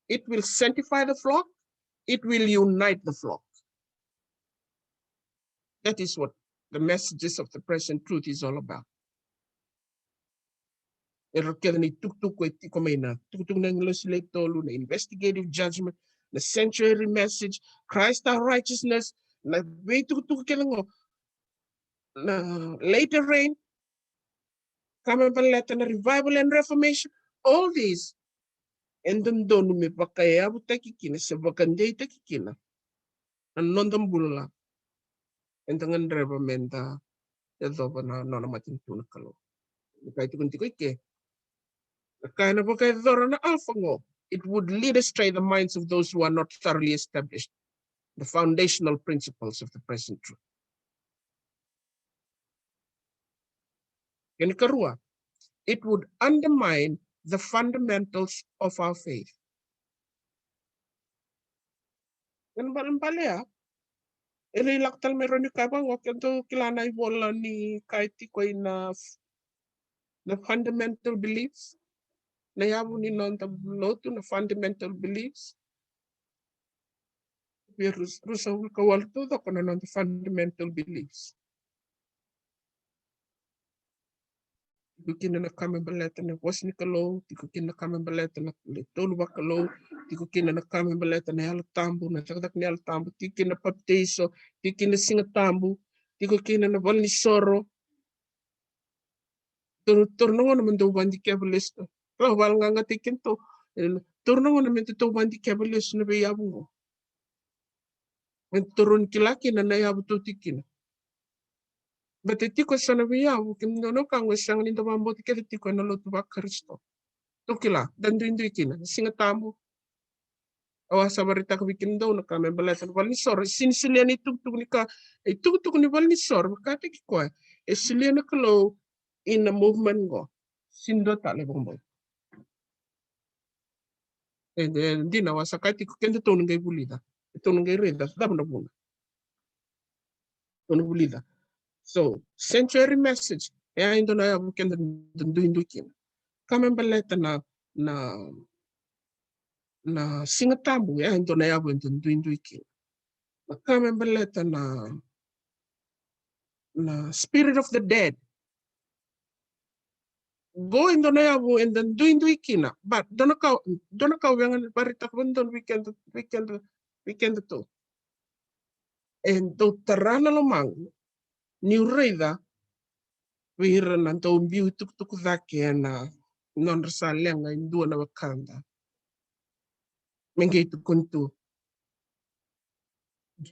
It will sanctify the flock. It will unite the flock. That is what the messages of the present truth is all about. Era kece na itukutuku e tiko mai na tukutuku ni agilosi le tolu, na investigative judgment, na sanctuary message, Christ our righteousness, na veitukutuku kece qo, na latter rain, ka me baleta na revival and reformation, all these, e dodonu me vakayavutaki kina se vakadeitaki kina na noda bula. Eda gadreva meda yacova na nona matanitu na Kalou. Na ka e tukuni tiko i ke, na ka ena vakayacora na alpha qo, it would lead astray the minds of those who are not thoroughly established, the foundational principles of the present truth. Kena ikarua, it would undermine the fundamentals of our faith. Kena ibalebale ya, e lai lako tale mai, rawa ni kaya vaqo, keitou kila na ivola ni ka e tiko ina Na fundamental beliefs, na yavu ni noda lotu, na fundamental beliefs. Vei rus-, rusa ulka walu taucoko na noda fundamental beliefs. Tiko kina na ka me baleta na vosa ni Kalou, tiko kina na ka me baleta na, na tolu vakalou, tiko kina na ka me baleta na Yalo Tabu, na cakacaka ni Yalo Tabu, tiko kina na papitaiso, tiko kina na Siga Tabu, tiko kina na valenisoro. Toro, toro na gauna me dau vadikeva lesu. Lau valgagata i kedatou. E, toro na gauna me dau vadikeva lesu na veiyavu qo. Me dau toro ni kila kina na yavu tou tiko kina. Baleta e tiko eso na veiyavu, kemudou na wekaqu, e sega ni da vakabauta kece tiko ena lotu vaKarisito. Tou kila, da duidui kina, na Siga Tabu. Au a sa vakaraitaka vei kemudou na ka me baleta na valenisoro. E sini solia na itukutuku ni ka, itukutuku ni valenisoro, vakataki koya. E solia na Kalou ina movement qo. Sini dua tale vakabauta. E, e, dina, au a sa kaya tiko, kedatou na qai vulica. Kedatou na qai raica, cava na vuna. Kedatou na vulica. So, sanctuary message, e a e dua na yavu keda duidui kina. Ka me baleta na, na, na Siga Tabu, e a e dua na yavu eda duidui kina. Na ka me baleta na, na spirit of the dead. Qo e dua na yavu eda duidui kina, but dua na ka, dua na ka au via vakaraitaka vakadodonu vei keda, vei keda, vei kedatou. E dau tara na lomaqu niu raica vei ira na dau biu tukutuku cake ena nodra sa leqa e dua na wekada. Me qai tukuni tu,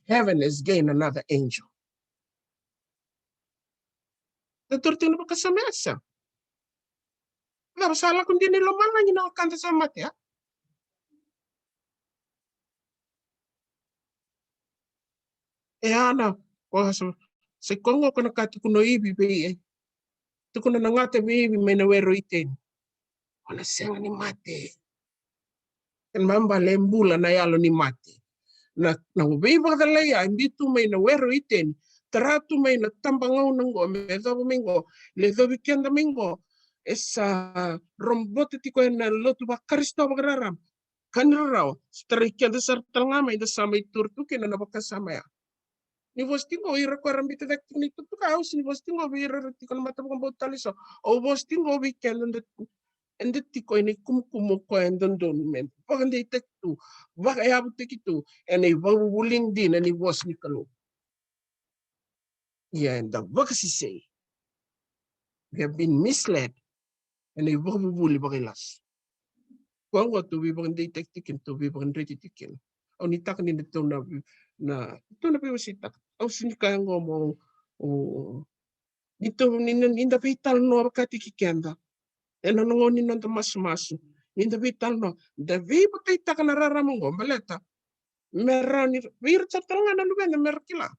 heaven has gained another angel. Da toro tiko na vakasama ya, sa cava, sa lako dina i lomalagi na wekada sa mate, a? E a na, ko sa, se ko qo ko na ka tukuna o Ivi vei, e, tukuna na gata vei Ivi mai na were o Iteni. O na sega ni mate. Kena ibalebale e bula na yalo ni mate. Na, na veivakacalai ya e biu tu mai na were o Iteni, tara tu mai na tabagauna qo, me yacova mai qo, lecovi keda mai qo. E sa robota tiko ena lotu vaKarisito vakararaba. Ka ni rarawa, sa tarai keda sara tale ga mai da sa mai toro tu kina na vakasama ya. Ni vosa tiko o ira ko era biuta cake tiko na itukutuku, au sini vosa tiko vei ira era tiko na mata vakabauta tale eso. Au vosa tiko vei keda eda, eda tiko ena ikumukumu ko e dodonu me vakadeitaki tu, vakayavutaki tu ena ivakavuvuli dina ni vosa ni Kalou. Ia eda vakasesei. We have been misled ena ivakavuvuli vakailasu. Koya qo tou veivakadeitaki tiko kina, tou veivakadreti tiko kina. Au nuitaka ni na tou na, na, tou na veiwaseitaka. Au sini kaya qo mo, o, ni tou, ni, ni, ni da veitalanoa vakataki keda. Ena nona gauna ni noda masumasu. Ni da veitalanoa. Da veivakadeitaka na rarama qo, baleta me rawa ni vei ira sara tale ga na luveda me ra kila.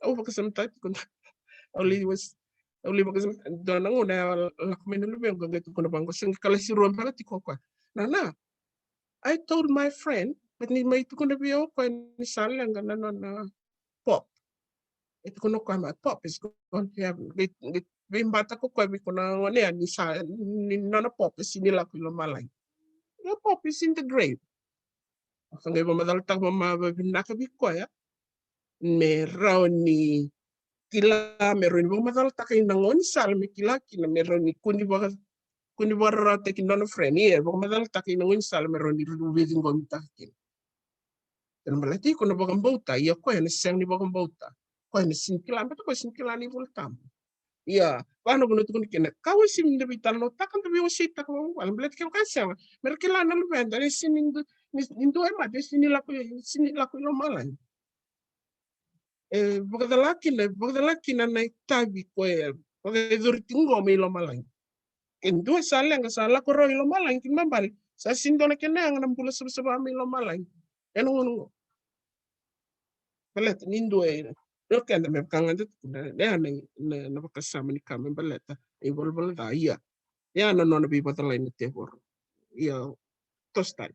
Au vakasamataka tiko na, au lai was, au lai vakasamataka, dua na gauna e lako mai na luvequ, qai tukuna vaqo, se qai kalasi rua beka tiko o koya. Nana, I told my friend, but ni mai tukuna vei au o koya ni sa leqa na nona pop. E tukuna o koya, my pop is gone to heaven. Qai, qai veibataka o koya vei koya na gone ya ni sa, ni nona pop e sini lako i lomalagi. Your pop is in the grave. Au sa qai vakamacalataka vakavinaka vei koya me rawa ni kila, me rawa ni vakamacalataka ina gaunisala me kila kina, me rawa ni kua ni vaka, kua ni vakararawataki nona friend. Ia, vakamacalataka ina gaunisala me rawa ni ciqomitaka kina. Kena baleta iko na vakabauta, ia koya na sega ni vakabauta. Koya na sini kila, baleta koya sini kila na iVolatabu. Ia, vaka na vuna tukuna kina, ka au sini da veitalanoataka, da veiwaseitaka vakavuvale, baleta kevaka e sega, me ra kila na luveda ni sini du-, ni, ni dua e mate, sini lako, sini lako i lomalagi. E vakacala kina, vakacala kina na itavi koya e vakayacori tiko qo mai lomalagi. E dua sa leqa, sa lako rawa i lomalagi, kena ibalebale sa sini dua na kena yaga na bula savasava mai lomalagi. Ena gauna qo. Baleta ni dua e, o keda me vaka ga da tukuna, na, na, na, na vakasama ni ka me baleta na ivalavala ca, ia. Ia na nona veivakacalai na tevoro. Ia, toso tale.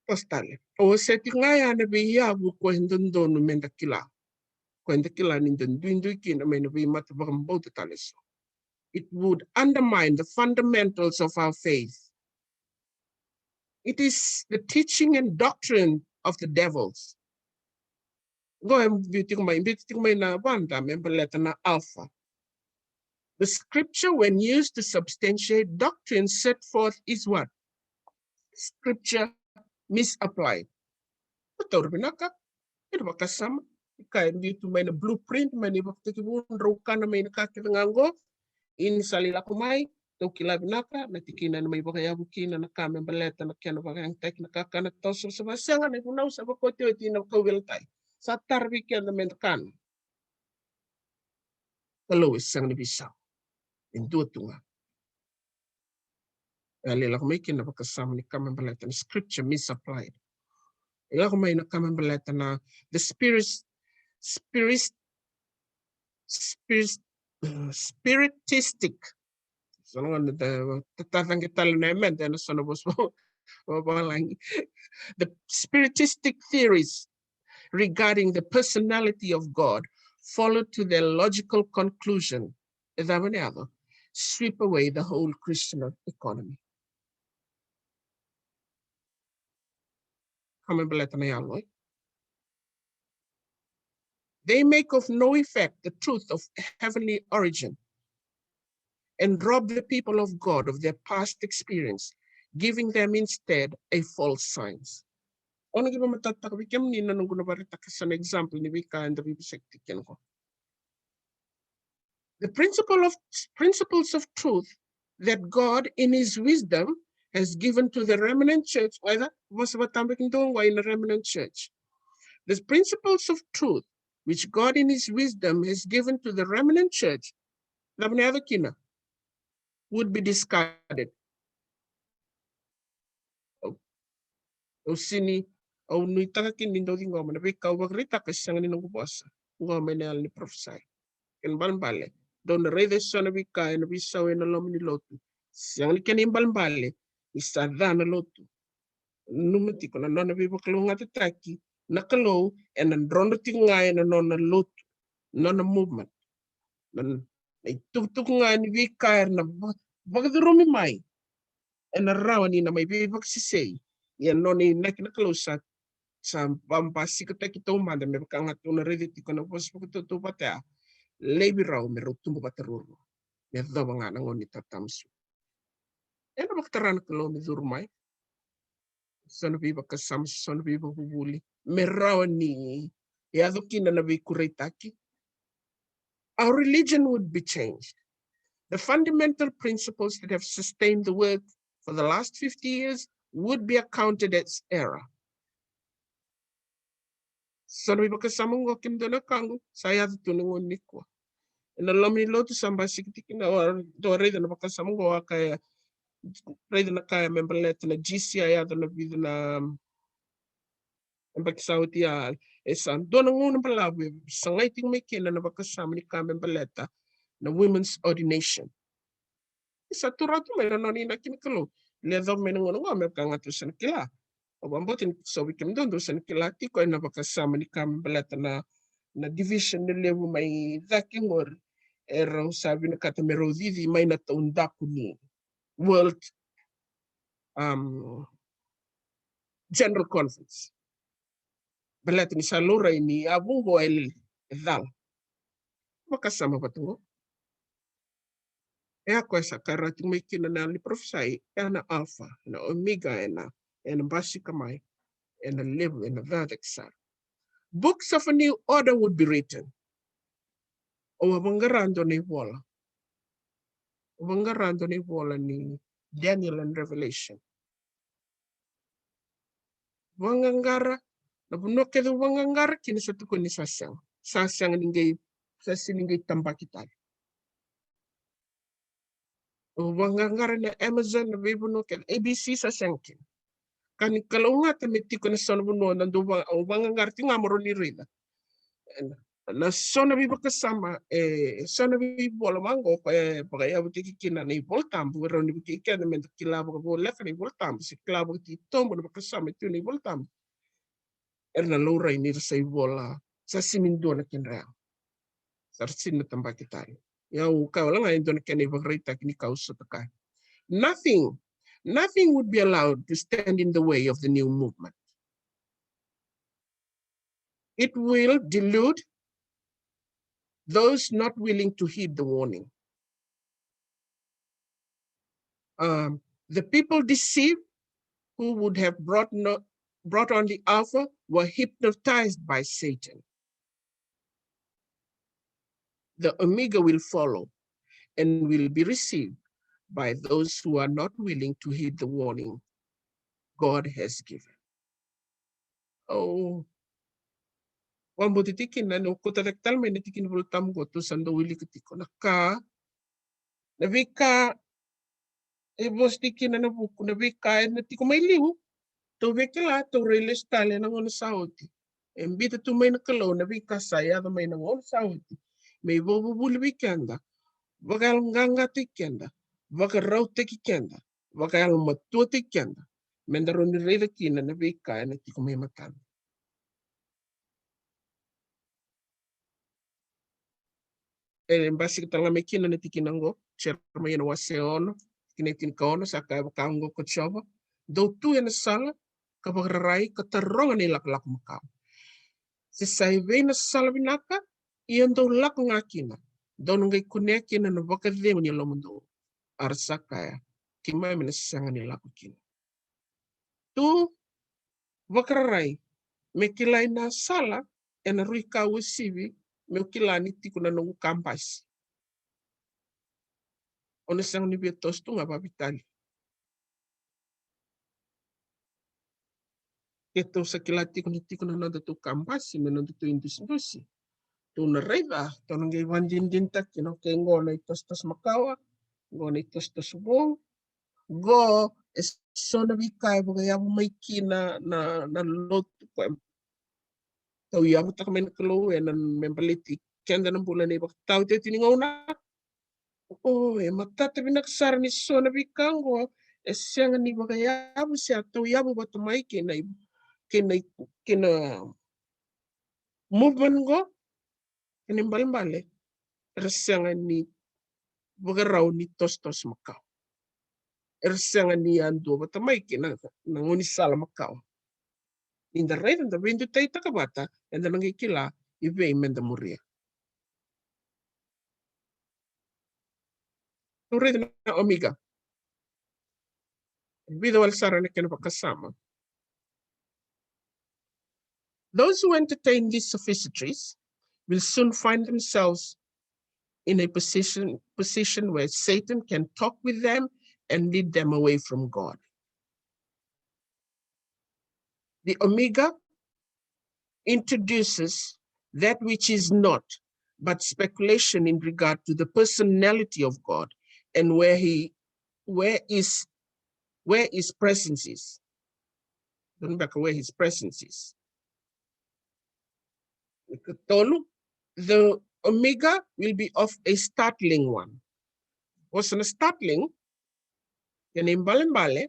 Toso tale. Au wasea tiko ga ya na veiyavu ko e dodonu me da kila. Ko e da kila ni da duidui kina mai na veimata vakabauta tale eso. it would undermine the fundamentals of our faith. It is the teaching and doctrine of the devils. Qo e biu tiko mai, biu tiko mai na vada me baleta na alpha. The scripture, when used to substantiate doctrine set forth, is what? Scripture misapplied. Taura vinaka, ena vakasama, ka e biu tu mai na blueprint, mai na ivakatekivu, drau kana mai na ka kece ga qo, ni sa lai lako mai, tou kila vinaka na tikina ena mai vakayavu kina na ka me baleta na kena vakayagataki na kakana tau savasava, sega, na ivunau sa vakaotioti na kauveilatai. Sa tara vei keda meda kana. Kalou e sega ni veisau. E dua tu ga. E lai lako mai kina na vakasama ni ka me baleta na scripture misapplied. E lako mai na ka me baleta na the spirit, spirit, spirit, uh, spiritistic. So na gona da tatacaqe tale na emeda ena so na vosa vavalagi. The spiritistic theories regarding the personality of God follow to their logical conclusion. E cava na yaco? Sweep away the whole Christian economy. Ka me baleta na yalo, e? They make of no effect the truth of heavenly origin and rob the people of God of their past experience, giving them instead a false science. Au na qai vakamatatataka vei kemuni na noqu na vakaraitaka sa na example ni veika eda veivosakitaki kina qo. The principle of, principles of truth that God in his wisdom has given to the remnant church, whether vosa vakatabakidua qo ina remnant church. The principles of truth which God in his wisdom has given to the remnant church, cava na yaco kina? Would be discarded. Au, au sini, au nuitaka kina ni dau ciqoma na veika au vakaraitaka e sega ni noqu vosa. Qo mai na yalo ni parofisai. Kena ibalebale, dou na raica e so na veika ena veisau ena loma ni lotu. Sega ni kena ibalebale ni sa ca na lotu. Nanuma tiko na nona veivakalougatataki na Kalou ena drodro tiko ga ena nona lotu, nona movement. Na, na itukutuku ga ni veika era na va-, vakacurumi mai ena rawa ni na mai veivakasesei. Ia nona inaki na Kalou sa, sa vabasikataki taumada me vaka ga tou na raica tiko na vosa vakatautauvata ya. Laivi rau me rau tubu vata ruarua me yacova ga na gauna ni tatamusuki. Ena vakatara na Kalou me curu mai so na veivakasama, so na veivakavuvuli me rawa ni yaco kina na veikuraitaki. Our religion would be changed. The fundamental principles that have sustained the work for the last fifty years would be accounted as error. So na veivakasama qo, kemudou na wekaqu, sa yaco tu na gauna nikua. Ena loma ni lotu sa basika tiko na, o dou raica na vakasama qo, a kaya, raica na kaya me baleta na G C a yaco na vica na yabaki sa oti, a, e sa dua na gauna balavu e sagai tiko mai kina na vakasama ni ka me baleta na women's ordination. Sa tu rawa tu mai na nona inaki na Kalou. Ni yacova mai na gauna qo me vaka ga tou sa na kila. Au vakabauta ni so vei kemudou dou sa na kila tiko ena vakasama ni ka me baleta na, na division ni levu mai cake qori. E rau sa vinakata me rau cici mai na taudaku ni World, um, General Conference. Baleta ni sa laurai ni yavu qo e, e cala. Vakasama vata qo. E a koya sa kaya rawa tiko mai kina na yalo ni parofisai, e a na Alpha, na Omega, ena, ena basika mai, ena levu, ena cakacaka sara. Books of a new order would be written. Au a vaqara dua na ivola. Au vaqara dua na ivola ni Daniel and Revelation. Vaqaqara, na vanua kece au vaqaqara kina sa tukuni sa sega. Sa sega ni qai, sa sega ni qai tabaki tale. Au vaqaqara na Amazon, na veivanua kece, A B C sa sega kina. Ka ni kalougata me tiko na so na vanua na dau va-, au vaqaqara tiko ga mo rawa ni raica. Ena, na so na veivakasama, e, so na veivola vaqo, e, vakayavutaki kina na iVolatabu, e rawa ni vukei keda meda kila vakavoleka na iVolatabu, se kila vakatitobu na vakasama e tu na iVolatabu. Era na laurai ni ra sa ivola, sa sega ni dua na kedra yaga. Sa ra sega ni tabaki tale. Ia au kaya wale ga e dua na kena ivakaraitaki ni ka au sota kaya. Nothing, nothing would be allowed to stand in the way of the new movement. It will delude those not willing to heed the warning. Um, the people deceived who would have brought, no, brought on the Alpha were hypnotized by Satan. The Omega will follow and will be received by those who are not willing to heed the warning God has given. Au vakabauta tiko kina, na, na, au kauta cake tale mai na tikina Volatabu qo, tou sa dau wilika tiko na ka, na veika e vosa tiko kina na vuku, na veika ena tiko mai liu. Tou via kila, tou rai lesu tale ena gauna sa oti. E biuta tu mai na Kalou na veika sa yaco mai na gauna sa oti me ivakavuvuli vei keda, vakayaloqaqataki keda, vakarautaki keda, vakayalomatuataki keda, meda rawa ni raica kina na veika ena tiko mai matada. E basika tale ga mai kina na tikina qo, Jeremaia na wase ono, tikina e tinikaono, sa kaya vaka oqo ko Jiova: Dou tu ena sala ka vakararai ka taroga na ilakolako makawa, se sa evei na sala vinaka, ia dou lako ga kina, dou na qai kunea kina na vakacegu ni lomamudou. A ra sa kaya, keimami na sega ni lako kina. Tu vakararai me kilai na sala ena rui ka uasivi, meu kila ni tiko na noqu kabasi. Au na sega ni via toso tu ga vavitali. Keitou sa kila tiko ni tiko na nodatou kabasi me nodatou idusidusi. Tou na raica, tou na qai vakadinadinataka kina, okay, qo na itosotoso makawa, qo na itosotoso vou, qo e so na veika e vakayavu mai kina na, na lotu, koya tauyavutaka mai na Kalou ena me baleti keda na bula ena ivakataotioti ni gauna. O, e matata vinaka sara ni so na veika qo e sega ni vakayavu se a tauyavu vata mai kei na, kei na, kei na movement qo. Kena ibalebale, era sega ni vakarau ni tosotoso makawa. Era sega ni yadua vata mai kei na, na gaunisala makawa. Ni da raica, da veidutaitaka vata, eda na qai kila i vei meda muria. Tou raica na Omega. Vica wale sara na kena vakasama. Those who entertain these sophistries will soon find themselves in a position, position where Satan can talk with them and lead them away from God. The Omega introduces that which is not but speculation in regard to the personality of God and where he, where is, where his presence is. Going back, where his presence is. Ikatolu, the Omega will be of a startling one. Vosa na startling, kena ibalebale,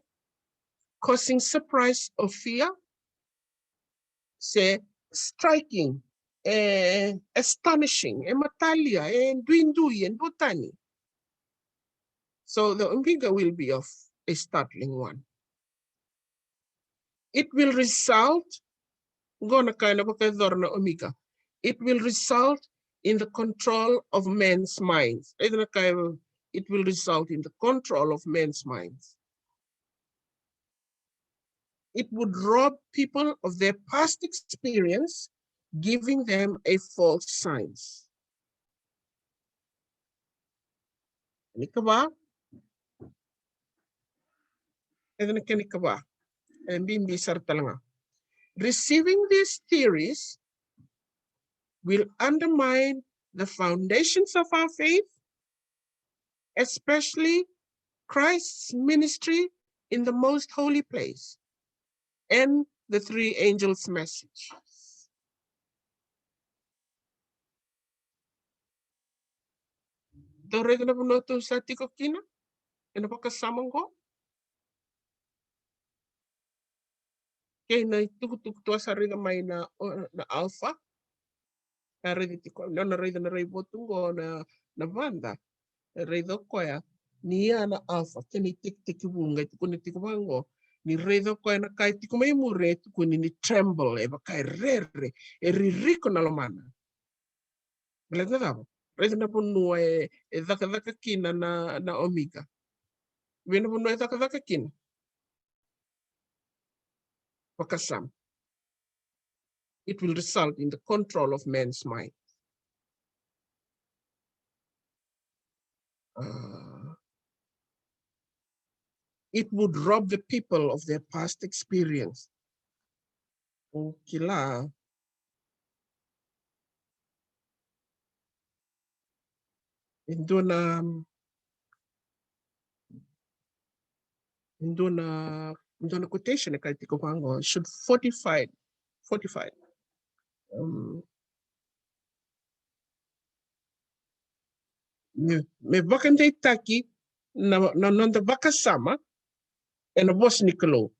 causing surprise or fear, se striking, e astonishing, e matalia, e duidui, e duatani. So the Omega will be of a startling one. It will result, qo na ka ena vakayacora na Omega. It will result in the control of men's minds. Ena ka, it will result in the control of men's minds. It would rob people of their past experience, giving them a false sense. Kena ikava. Ena kena ikava. E bibi sara tale ga. Receiving these theories will undermine the foundations of our faith, especially Christ's ministry in the most holy place and the three angels' message. Dou raica na vanua tou sa tiko kina ena vakasama qo. Kei na itukutuku tou sa raica mai na, na Alpha. A raica tiko, nona raica na raivotu qo na, na vada. E raica o koya ni ya na Alpha kei na itekitekivu, qai tukuna tiko vaqo, ni raica o koya na ka e tiko mai muri, e tukuni ni tremble, e vaka e rere, e ririko na lomana. Baleta na cava? Raica na vanua e, e cakacaka kina na, na Omega. Vei na vanua e cakacaka kina? Vakasama. It will result in the control of man's mind. Uh, it would rob the people of their past experience. O kila. E dua na, e dua na, e dua na quotation e kaya tiko vaqo, should fortify, fortify. Um, me, me vakadeitaki na, na noda vakasama ena vosa ni Kalou.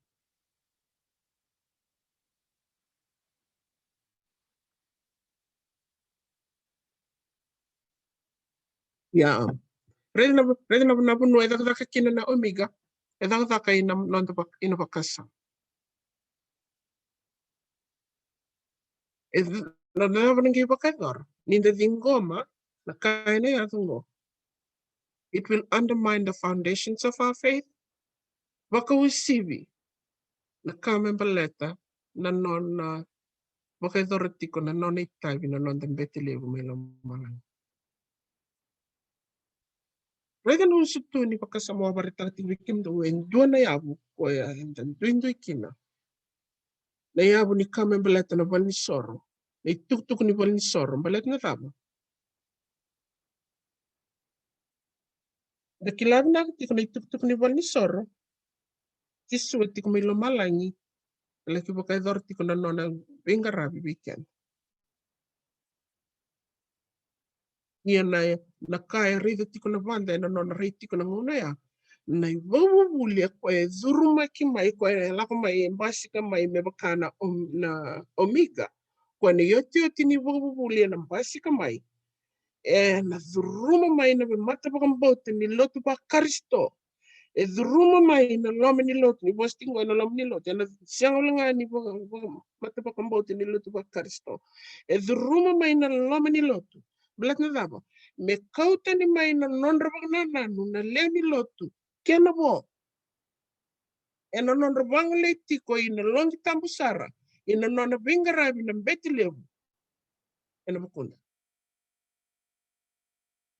Ia. Raica na, raica na, na vanua e cakacaka kina na Omega, e cakacaka ina noda vak-, ina vakasama. E, na, na, na qai vakayacora ni da ciqoma na ka ena yaco qo. It will undermine the foundations of our faith. Vakauasivi na ka me baleta na nona vakayacora tiko na nona itavi na noda bete levu mai lomalagi. Raica na usutu ni vakasama au vakaraitaka tiko vei kemudou, e dua na yavu koya eda duidui kina. Na yavu ni ka me baleta na valenisoro, na itukutuku ni valenisoro, baleta na cava? Da kila vinaka tiko na itukutuku ni valenisoro. Jisu e tiko mai lomalagi, e laki vakayacora tiko na nona veiqaravi vei keda. Ia na, na ka e raica tiko na vada ena nona rai tiko na gauna ya, na ivakavuvuli e koya e curumaki mai, koya e lako mai, e basika mai me vaka na Om-, na Omega. Koya na iotioti ni ivakavuvuli ena basika mai, ena curuma mai na veimatavakabauta ni lotu vaKarisito. E curuma mai na loma ni lotu, ni vosa tiko ena loma ni lotu, ena sega wale ga ni vaka, vaka, matavakabauta ni lotu vaKarisito. E curuma mai na loma ni lotu. Baleta na cava? Me kau tani mai na nodra vakanananu na lewe ni lotu kei na vo, ena nodra vagolei tiko ina loqi tabu sara ina nona veiqaravi na bete levu ena vukuda.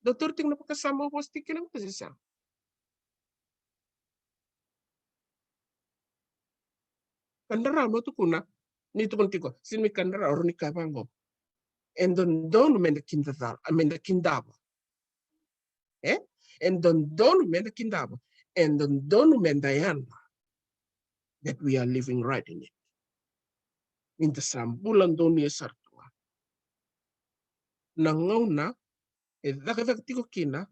Dou taura tiko na vakasama au vosa tiko kina, ka se sa. Ka drau, meu tukuna, ni tukuna tiko, sega ni ka drau, au rawa ni kaya vaqo. E dodonu meda kidacala, a, meda kidava. E? E dodonu meda kidava. E dodonu meda yadra that we are living right in it. Ni da sa bula donuya sara tu ga. Na gauna e cakacaka tiko kina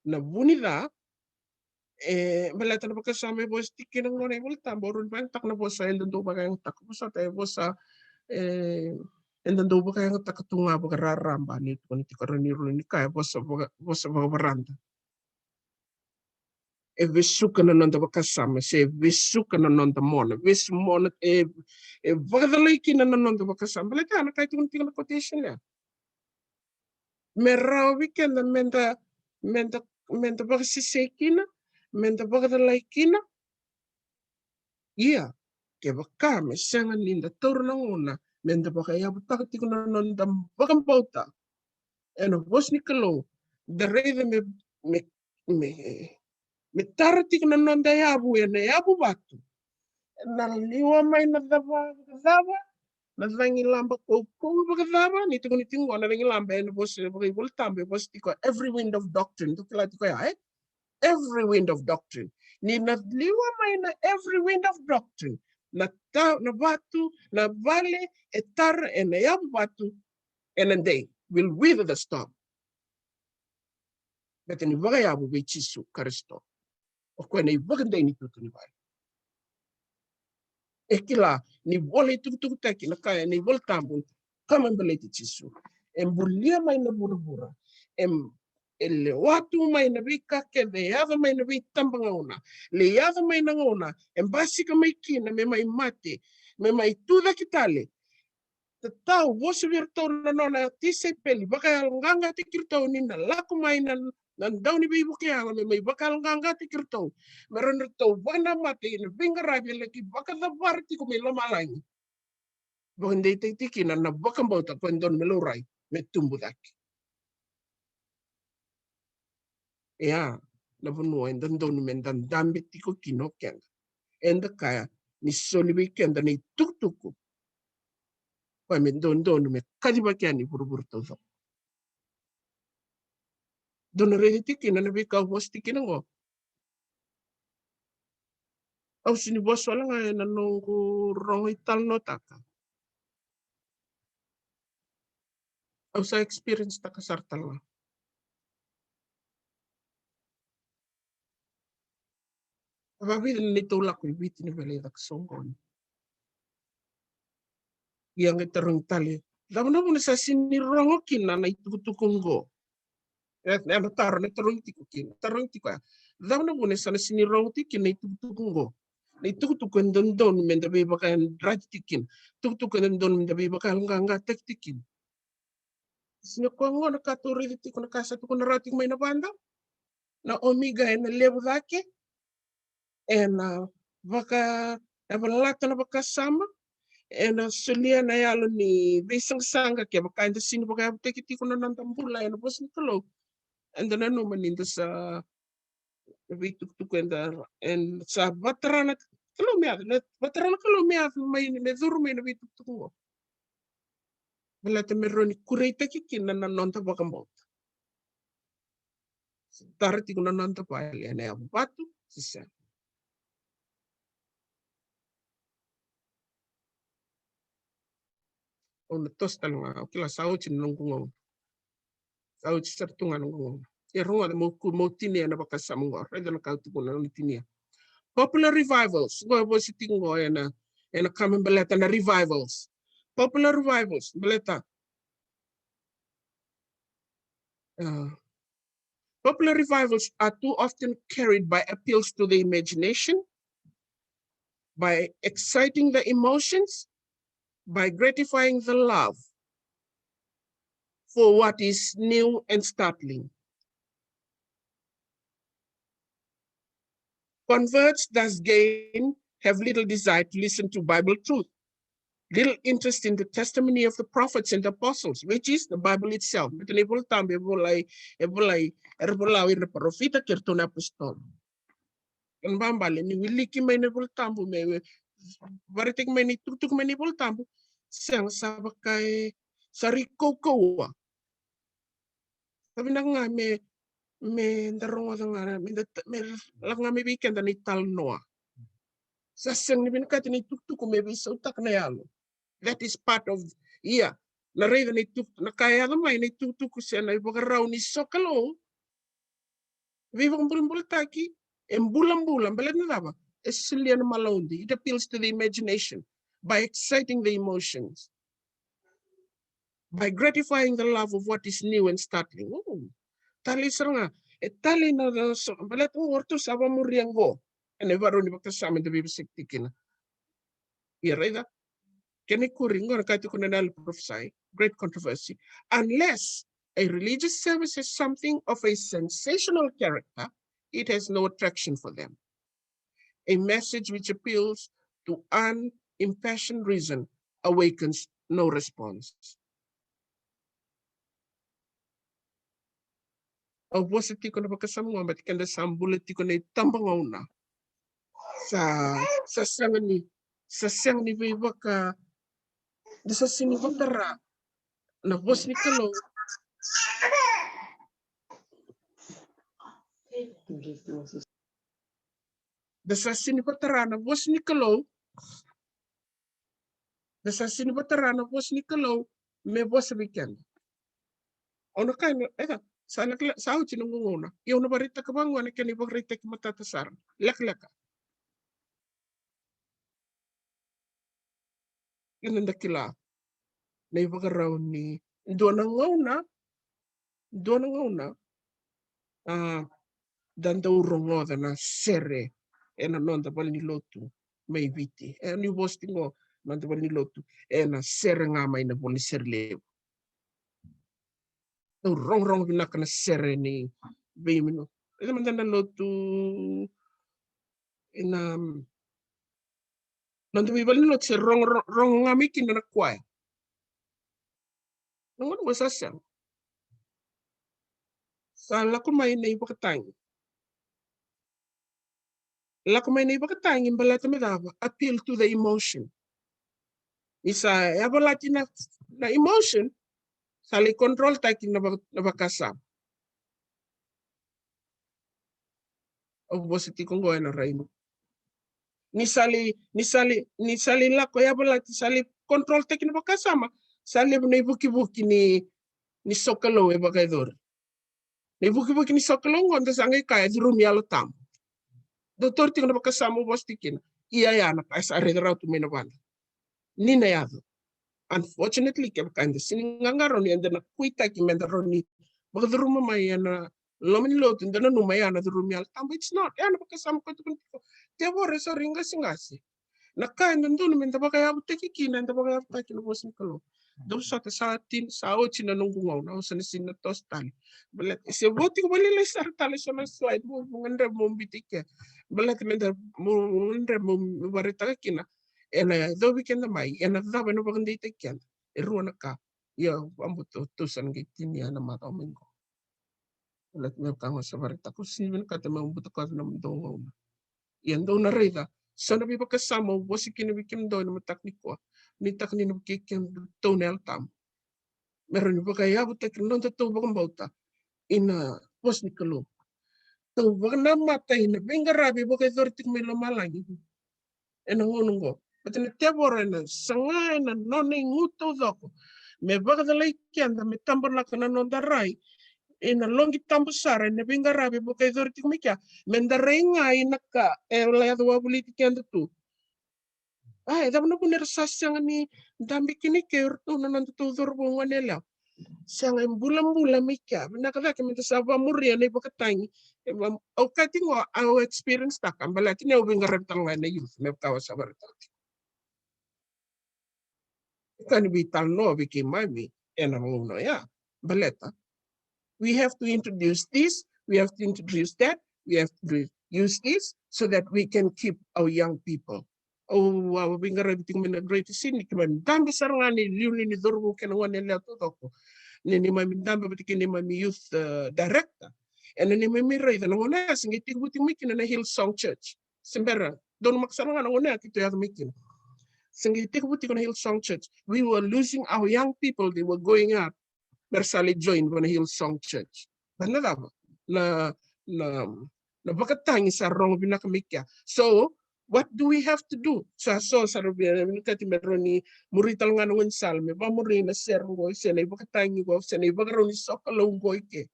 na vu ni ca, e, baleta na vakasama e vosa tiko kina gona iVola Tabu, au rawa ni vakayagataka na vosa eda dau vakayagataka, vosa ta e vosa, e, eda dau vakayagataka tu ga vakararaba, ni tukuni tiko, rawa ni, rawa ni kaya vosa vaka, vosa vakavarada. E vesuka na noda vakasama, se vesuka na noda mona, vesu mona, e, e vakacalai kina na noda vakasama. Baleta na ka e tukuni tiko na quotation ya. Me rawa vei keda meda, meda, meda vakasesei kina, meda vakacalai kina. Ia, kevaka me sega ni da taura na gauna meda vakayavutaka tiko na noda vakabauta ena vosa ni Kalou, da raica me, me, me, me tara tiko na noda yavu ena yavu vatu. Ena liwa mai na cava vakacava, na cagilaba kaukauwa vakacava, ni tukuni tiko qo na cagilaba ena vosa vakaivolatabu, e vosa tiko every wind of doctrine. Dou kila tiko ya, e? Every wind of doctrine. Ni na liwa mai na every wind of doctrine, na ta, na vatu, na vale e tara ena yavu vatu, ena dei will weather the storm. Baleta ni vakayavu vei Jisu Karisito. O koya na ivakadei ni tutu ni vale. E kila ni vola itukutukutaki na ka ena iVola Tabu, ka me baleti Jisu. E bulia mai na vuravura. E, e lewa tu mai na veika kece, e yaco mai na veitabagauna. E yaco mai na gauna e basika mai kina me mai mate, me mai tu cake tale. Tatau, vosa vei iratou na nona tisaipeli, vakayaloqaqataki iratou ni na lako mai na, na dau ni veivakayalo me mai vakayaloqaqataki iratou, me rawa ni ratou vakanamata ena veiqaravi e laki vakacavari tiko mai lomalagi. Vakadeitaki tiko kina na vakabauta ko e dodonu me laurai, me tubu cake. Ia, na vanua e dodonu me da dabe tiko kina o keda. Eda kaya ni soli vei keda na itukutuku ko e me dodonu me kacivaki yani vuravura taucoko. Dou na raica tiko kina na veika au vosa tiko kina qo. Au sega ni vosa wale ga ena noqu rogo italanoataka. Au sa experience taka sara tale ga. Vakavica na neitou lako i Viti ni vale i caka soqoni. Ia qai tarogi tale, cava na vuna sa sega ni rogo kina na itukutuku qo? E, e na taro, na tarogi tiko kina, tarogi tiko ya. Cava na vuna sa na sega ni rogo tiko kina na itukutuku qo? Na itukutuku e dodonu me da veivakayadrati tiko kina. Tukutuku e dodonu me da veivakayaloqaqataki tiko kina. Sega ni koya qo na ka tou raica tiko, na ka sa tukuna rawa tiko mai na vada. Na omiga ena levu cake, ena vaka, ena valata na vakasama, ena solia na yalo ni veisaqasaqa kevaka eda sega ni vakayavutaki tiko na noda bula ena vosa ni Kalou. Eda nanuma ni da sa, na veitukutuku eda, eda sa vatara na Kalou me yaco, na vatara na Kalou me yaco mai, me curu mai na veitukutuku qo. Baleta me rawa ni kureitaki kina na noda vakabauta. Se tara tiko na noda vale ena yavu vatu se sega. Au na toso tale ga, au kila sa oti na noqu gauna. Sa oti sara tu ga na noqu gauna. Ia rogoca, meu ku, meu tinia na vakasama qo. Raica na ka au tukuna, au na tinia. Popular revivals. Qo e vosa tiko qo ena, ena ka me baleta na revivals. Popular revivals. Baleta. Ah. Popular revivals are too often carried by appeals to the imagination, by exciting the emotions, by gratifying the love for what is new and startling. Converts thus gain have little desire to listen to Bible truth, little interest in the testimony of the prophets and the apostles, which is the Bible itself. Baleta na iVolatabu e volai, e volai, era vola o ira na parofita kei iratou na apositolo. Kena ibalebale ni wiliki mai na iVolatabu, me vakaraitaki mai na itukutuku mai na iVolatabu, sega, sa vaka e sa rai kaukauwa. Sa vinaka ga me, me da rogoca ga, me da, me lako ga mai vei keda na italanoa. Sa sega ni vinakati na itukutuku me veisautaka na yalo. That is part of, ia, na raica na itukutuku, na ka e yaco mai na itukutuku se na ivakarau ni sokalou. Veivakabulabulataki, e bulabula, baleta na cava? E solia na malaudei. It appeals to the imagination by exciting the emotions, by gratifying the love of what is new and startling. Oh, talei sara ga. E talei na, na so, baleta o ratou sa vakamuria qo ena ivakarau ni vakasama eda veivosaki tiko kina. Ia raica, kena ikuri qo na ka e tukuna na yalo ni parofisai, great controversy. Unless a religious service has something of a sensational character, it has no attraction for them. A message which appeals to unimpassioned reason awakens no response. Au vosa tiko na vakasama qo baleta keda sa bula tiko na itabagauna. Sa, sa sega ni, sa sega ni veivaka, da sa sega ni vakatara na vosa ni Kalou. Da sa sega ni vakatara na vosa ni Kalou. Da sa sega ni vakatara na vosa ni Kalou me vosa vei keda. Au na kaya, e, sa lekaleka, sa oti na noqu gauna. Ia au na vakaraitaka vaqo na kena ivakaraitaki matata sara. Lekaleka. Eda na kila. na ivakarau ni dua na gauna, dua na gauna, a, da dau rogoca na sere ena noda valenilotu mai Viti. E, niu vosa tiko qo, noda valenilotu, ena sere ga mai na ivola ni sere levu. Dau rogorogo vinaka na sere ni veimenu. Raica mada na lotu ena noda veivalenilotu se rogo, rogo, rogo ga mai kina na kwaya. Na gauna qo sa sega. Sa lako mai na ivakatagi. Lako mai na ivakatagi baleta me cava? Appeal to the emotion. Ni sa yavalati na, na emotion, sa lai control taki na vaka, na vakasama. Au vosa tiko qo ena rainu. Ni sa lai, ni sa lai, ni sa lai lako yavalati, sa lai control taki na vakasama, sa levu na ivukivuki ni, ni sokalou e vakayacori. Na ivukivuki ni sokalou qo da sa qai kaya e curumi Yalo Tabu. Dou tauri tiko na vakasama au vosa tiko kina. Ia ya na ka e sa raica rawa tu mai na vale. Ni na yaco. Unfortunately, kevaka eda sega ni qaqarauni, eda na kuitaki meda rawa ni vakacuruma mai ena loma ni lotu, da nanuma ya na curumi Yalo Tabu. It's not. Ya na vakasama koya tukuni tiko. Tevoro e sa rui qaseqase. Na ka e dodonu meda vakayavutaki kina, eda vakayavutaki na vosa ni Kalou. Dou sota sa tini, sa oti na noqu gauna, au sa na sega ni na toso tale. Baleta se vo tiko vakalailai sara tale so na slide, mo, mo gadreva mo biuta i ke. Baleta meda, mo, mo gadreva mo vakaraitaka kina. Ena yacovi keda mai, ena cava ena vakadeitaki keda. E rua na ka. Ia, au vakabauta tou sa na qai tinia ena macawa mai qo. Baleta me vaka ga au sa vakaraitaka, au sega ni vinakata meu butakoca na nomudou gauna. Ia dou na raica, so na veivakasama au vosa kina vei kemudou ena mataka nikua. Nuitaka ni na vukei kemudou na Yalo Tabu. Me rawa ni vakayavutaki na nodatou vakabauta ina vosa ni Kalou. Tou vakanamata ina veiqaravi e vakayacori tiko mai lomalagi ena gauna oqo. Baleta na tevoro ena saga ena nona igu taucoko me vakacalai keda, me tabanaka na noda rai ena loqi tabu sara ena veiqaravi e vakayacori tiko mai kea, meda rai ga ina ka e lai yaco wavoliti keda tu. A, e cava na vuna era sa sega ni dabe kina i ke o iratou na nodatou cauravou goneyalewa? Sega, e bulabula mai kea. Vinaka cake meda sa vamuria na ivakatagi. E va, au kaya tiko qo, au experience taka, baleta ni au veiqaravi tale ga ena youth, me vaka au sa vakaraitaka tiko. E ka ni veitalanoa vei keimami ena gauna oya. Baleta we have to introduce this, we have to introduce that, we have to use this so that we can keep our young people. Au, au veiqaravi tiko mai na Greater Sydney, keimami dabe sara ga ni liu ni, ni cauravou kei na goneyalewa taucoko. Ni neimami dabe vata kei neimami youth, uh, director. Ena neimami raica na gauna ya se qai tekivu tiko mai kina na Hillsong Church. Se bera, donumaka sara ga na gauna ya keitou yaco mai kina. Se qai tekivu tiko na Hillsong Church. We were losing our young people, they were going out. Me ra sa lai join vua na Hillsong Church. Baleta na cava? Na, na, na vakatagi sa rogo vinaka mai kea. So, what do we have to do? Sa so, sa ra vinakati me rawa ni muri tale ga na gaunisala, me vamuri na sere qo, se na ivakatagi qo, se na ivakarau ni sokalou qo i ke.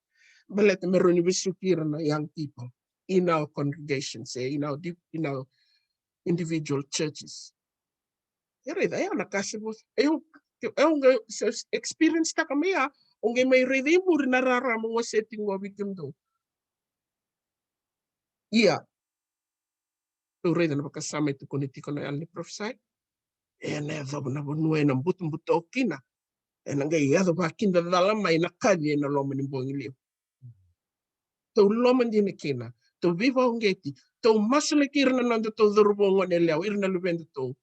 Baleta me rawa ni vesuki ira na young people in our congregations, eh, in our di-, in our individual churches. E raica, e, na ka se vo-, e, e, e, o qai se experience taka mai ya, o qai mai raica i muri na rarama au wasea tiko qo vei kemudou. Ia, tou raica na vakasama e tukuni tiko na yalo ni parofisai. Ena yacova na vanua ena butobuto kina. Ena qai yaco vakidacala mai na kaci ena loma ni bogi levu. Tou loma dina kina, tou veivakauqeti, tou masulaki ira na nodatou cauravou goneyalewa, ira na luvedatou.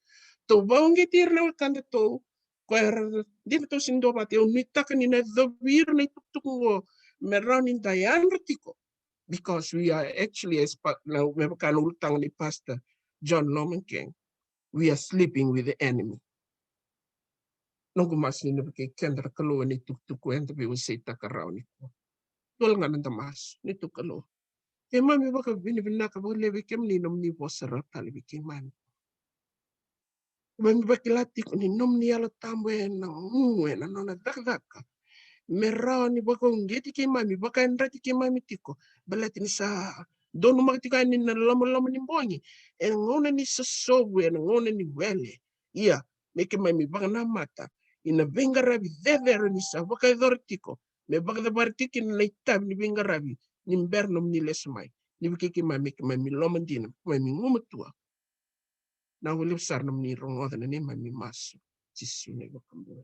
Tou vakauqeti ira na wekadatou, ko era dina tou sega ni duavata, au nuitaka ni na yacovi ira na itukutuku qo, me rawa ni da yadra tiko. Because we are actually, as pa-, na, me vaka na ulutaga ni Pastor John Lomankeng, we are sleeping with the enemy. Noqu masu ni na vukei keda na Kalou ena itukutuku eda veiwaseitaka rawa nikua. Dua ga na noda masu, neitou Kalou. Keimami vakavinavinaka vakalevu vei kemuni nomuni vosa rawa tale vei keimami. Keimami vakila tiko ni nomuni Yalo Tabu ena gu ena nona cakacaka me rawa ni vakauqeti keimami, vakayadrati keimami tiko. Baleta ni sa donumaka tiko yani na lomaloma ni bogi, ena gauna ni sosovu, ena gauna ni wele. Ia, me keimami vakanamata ina veiqaravi cecere ni sa vakayacora tiko, me vakacavari tiko kina na itavi ni veiqaravi ni bera nomuni lesu mai. Ni vukei keimami, keimami loma dina, keimami gumatua. Na wale sara nomuni rogoca na neimami masu. Jisu na iVakabula.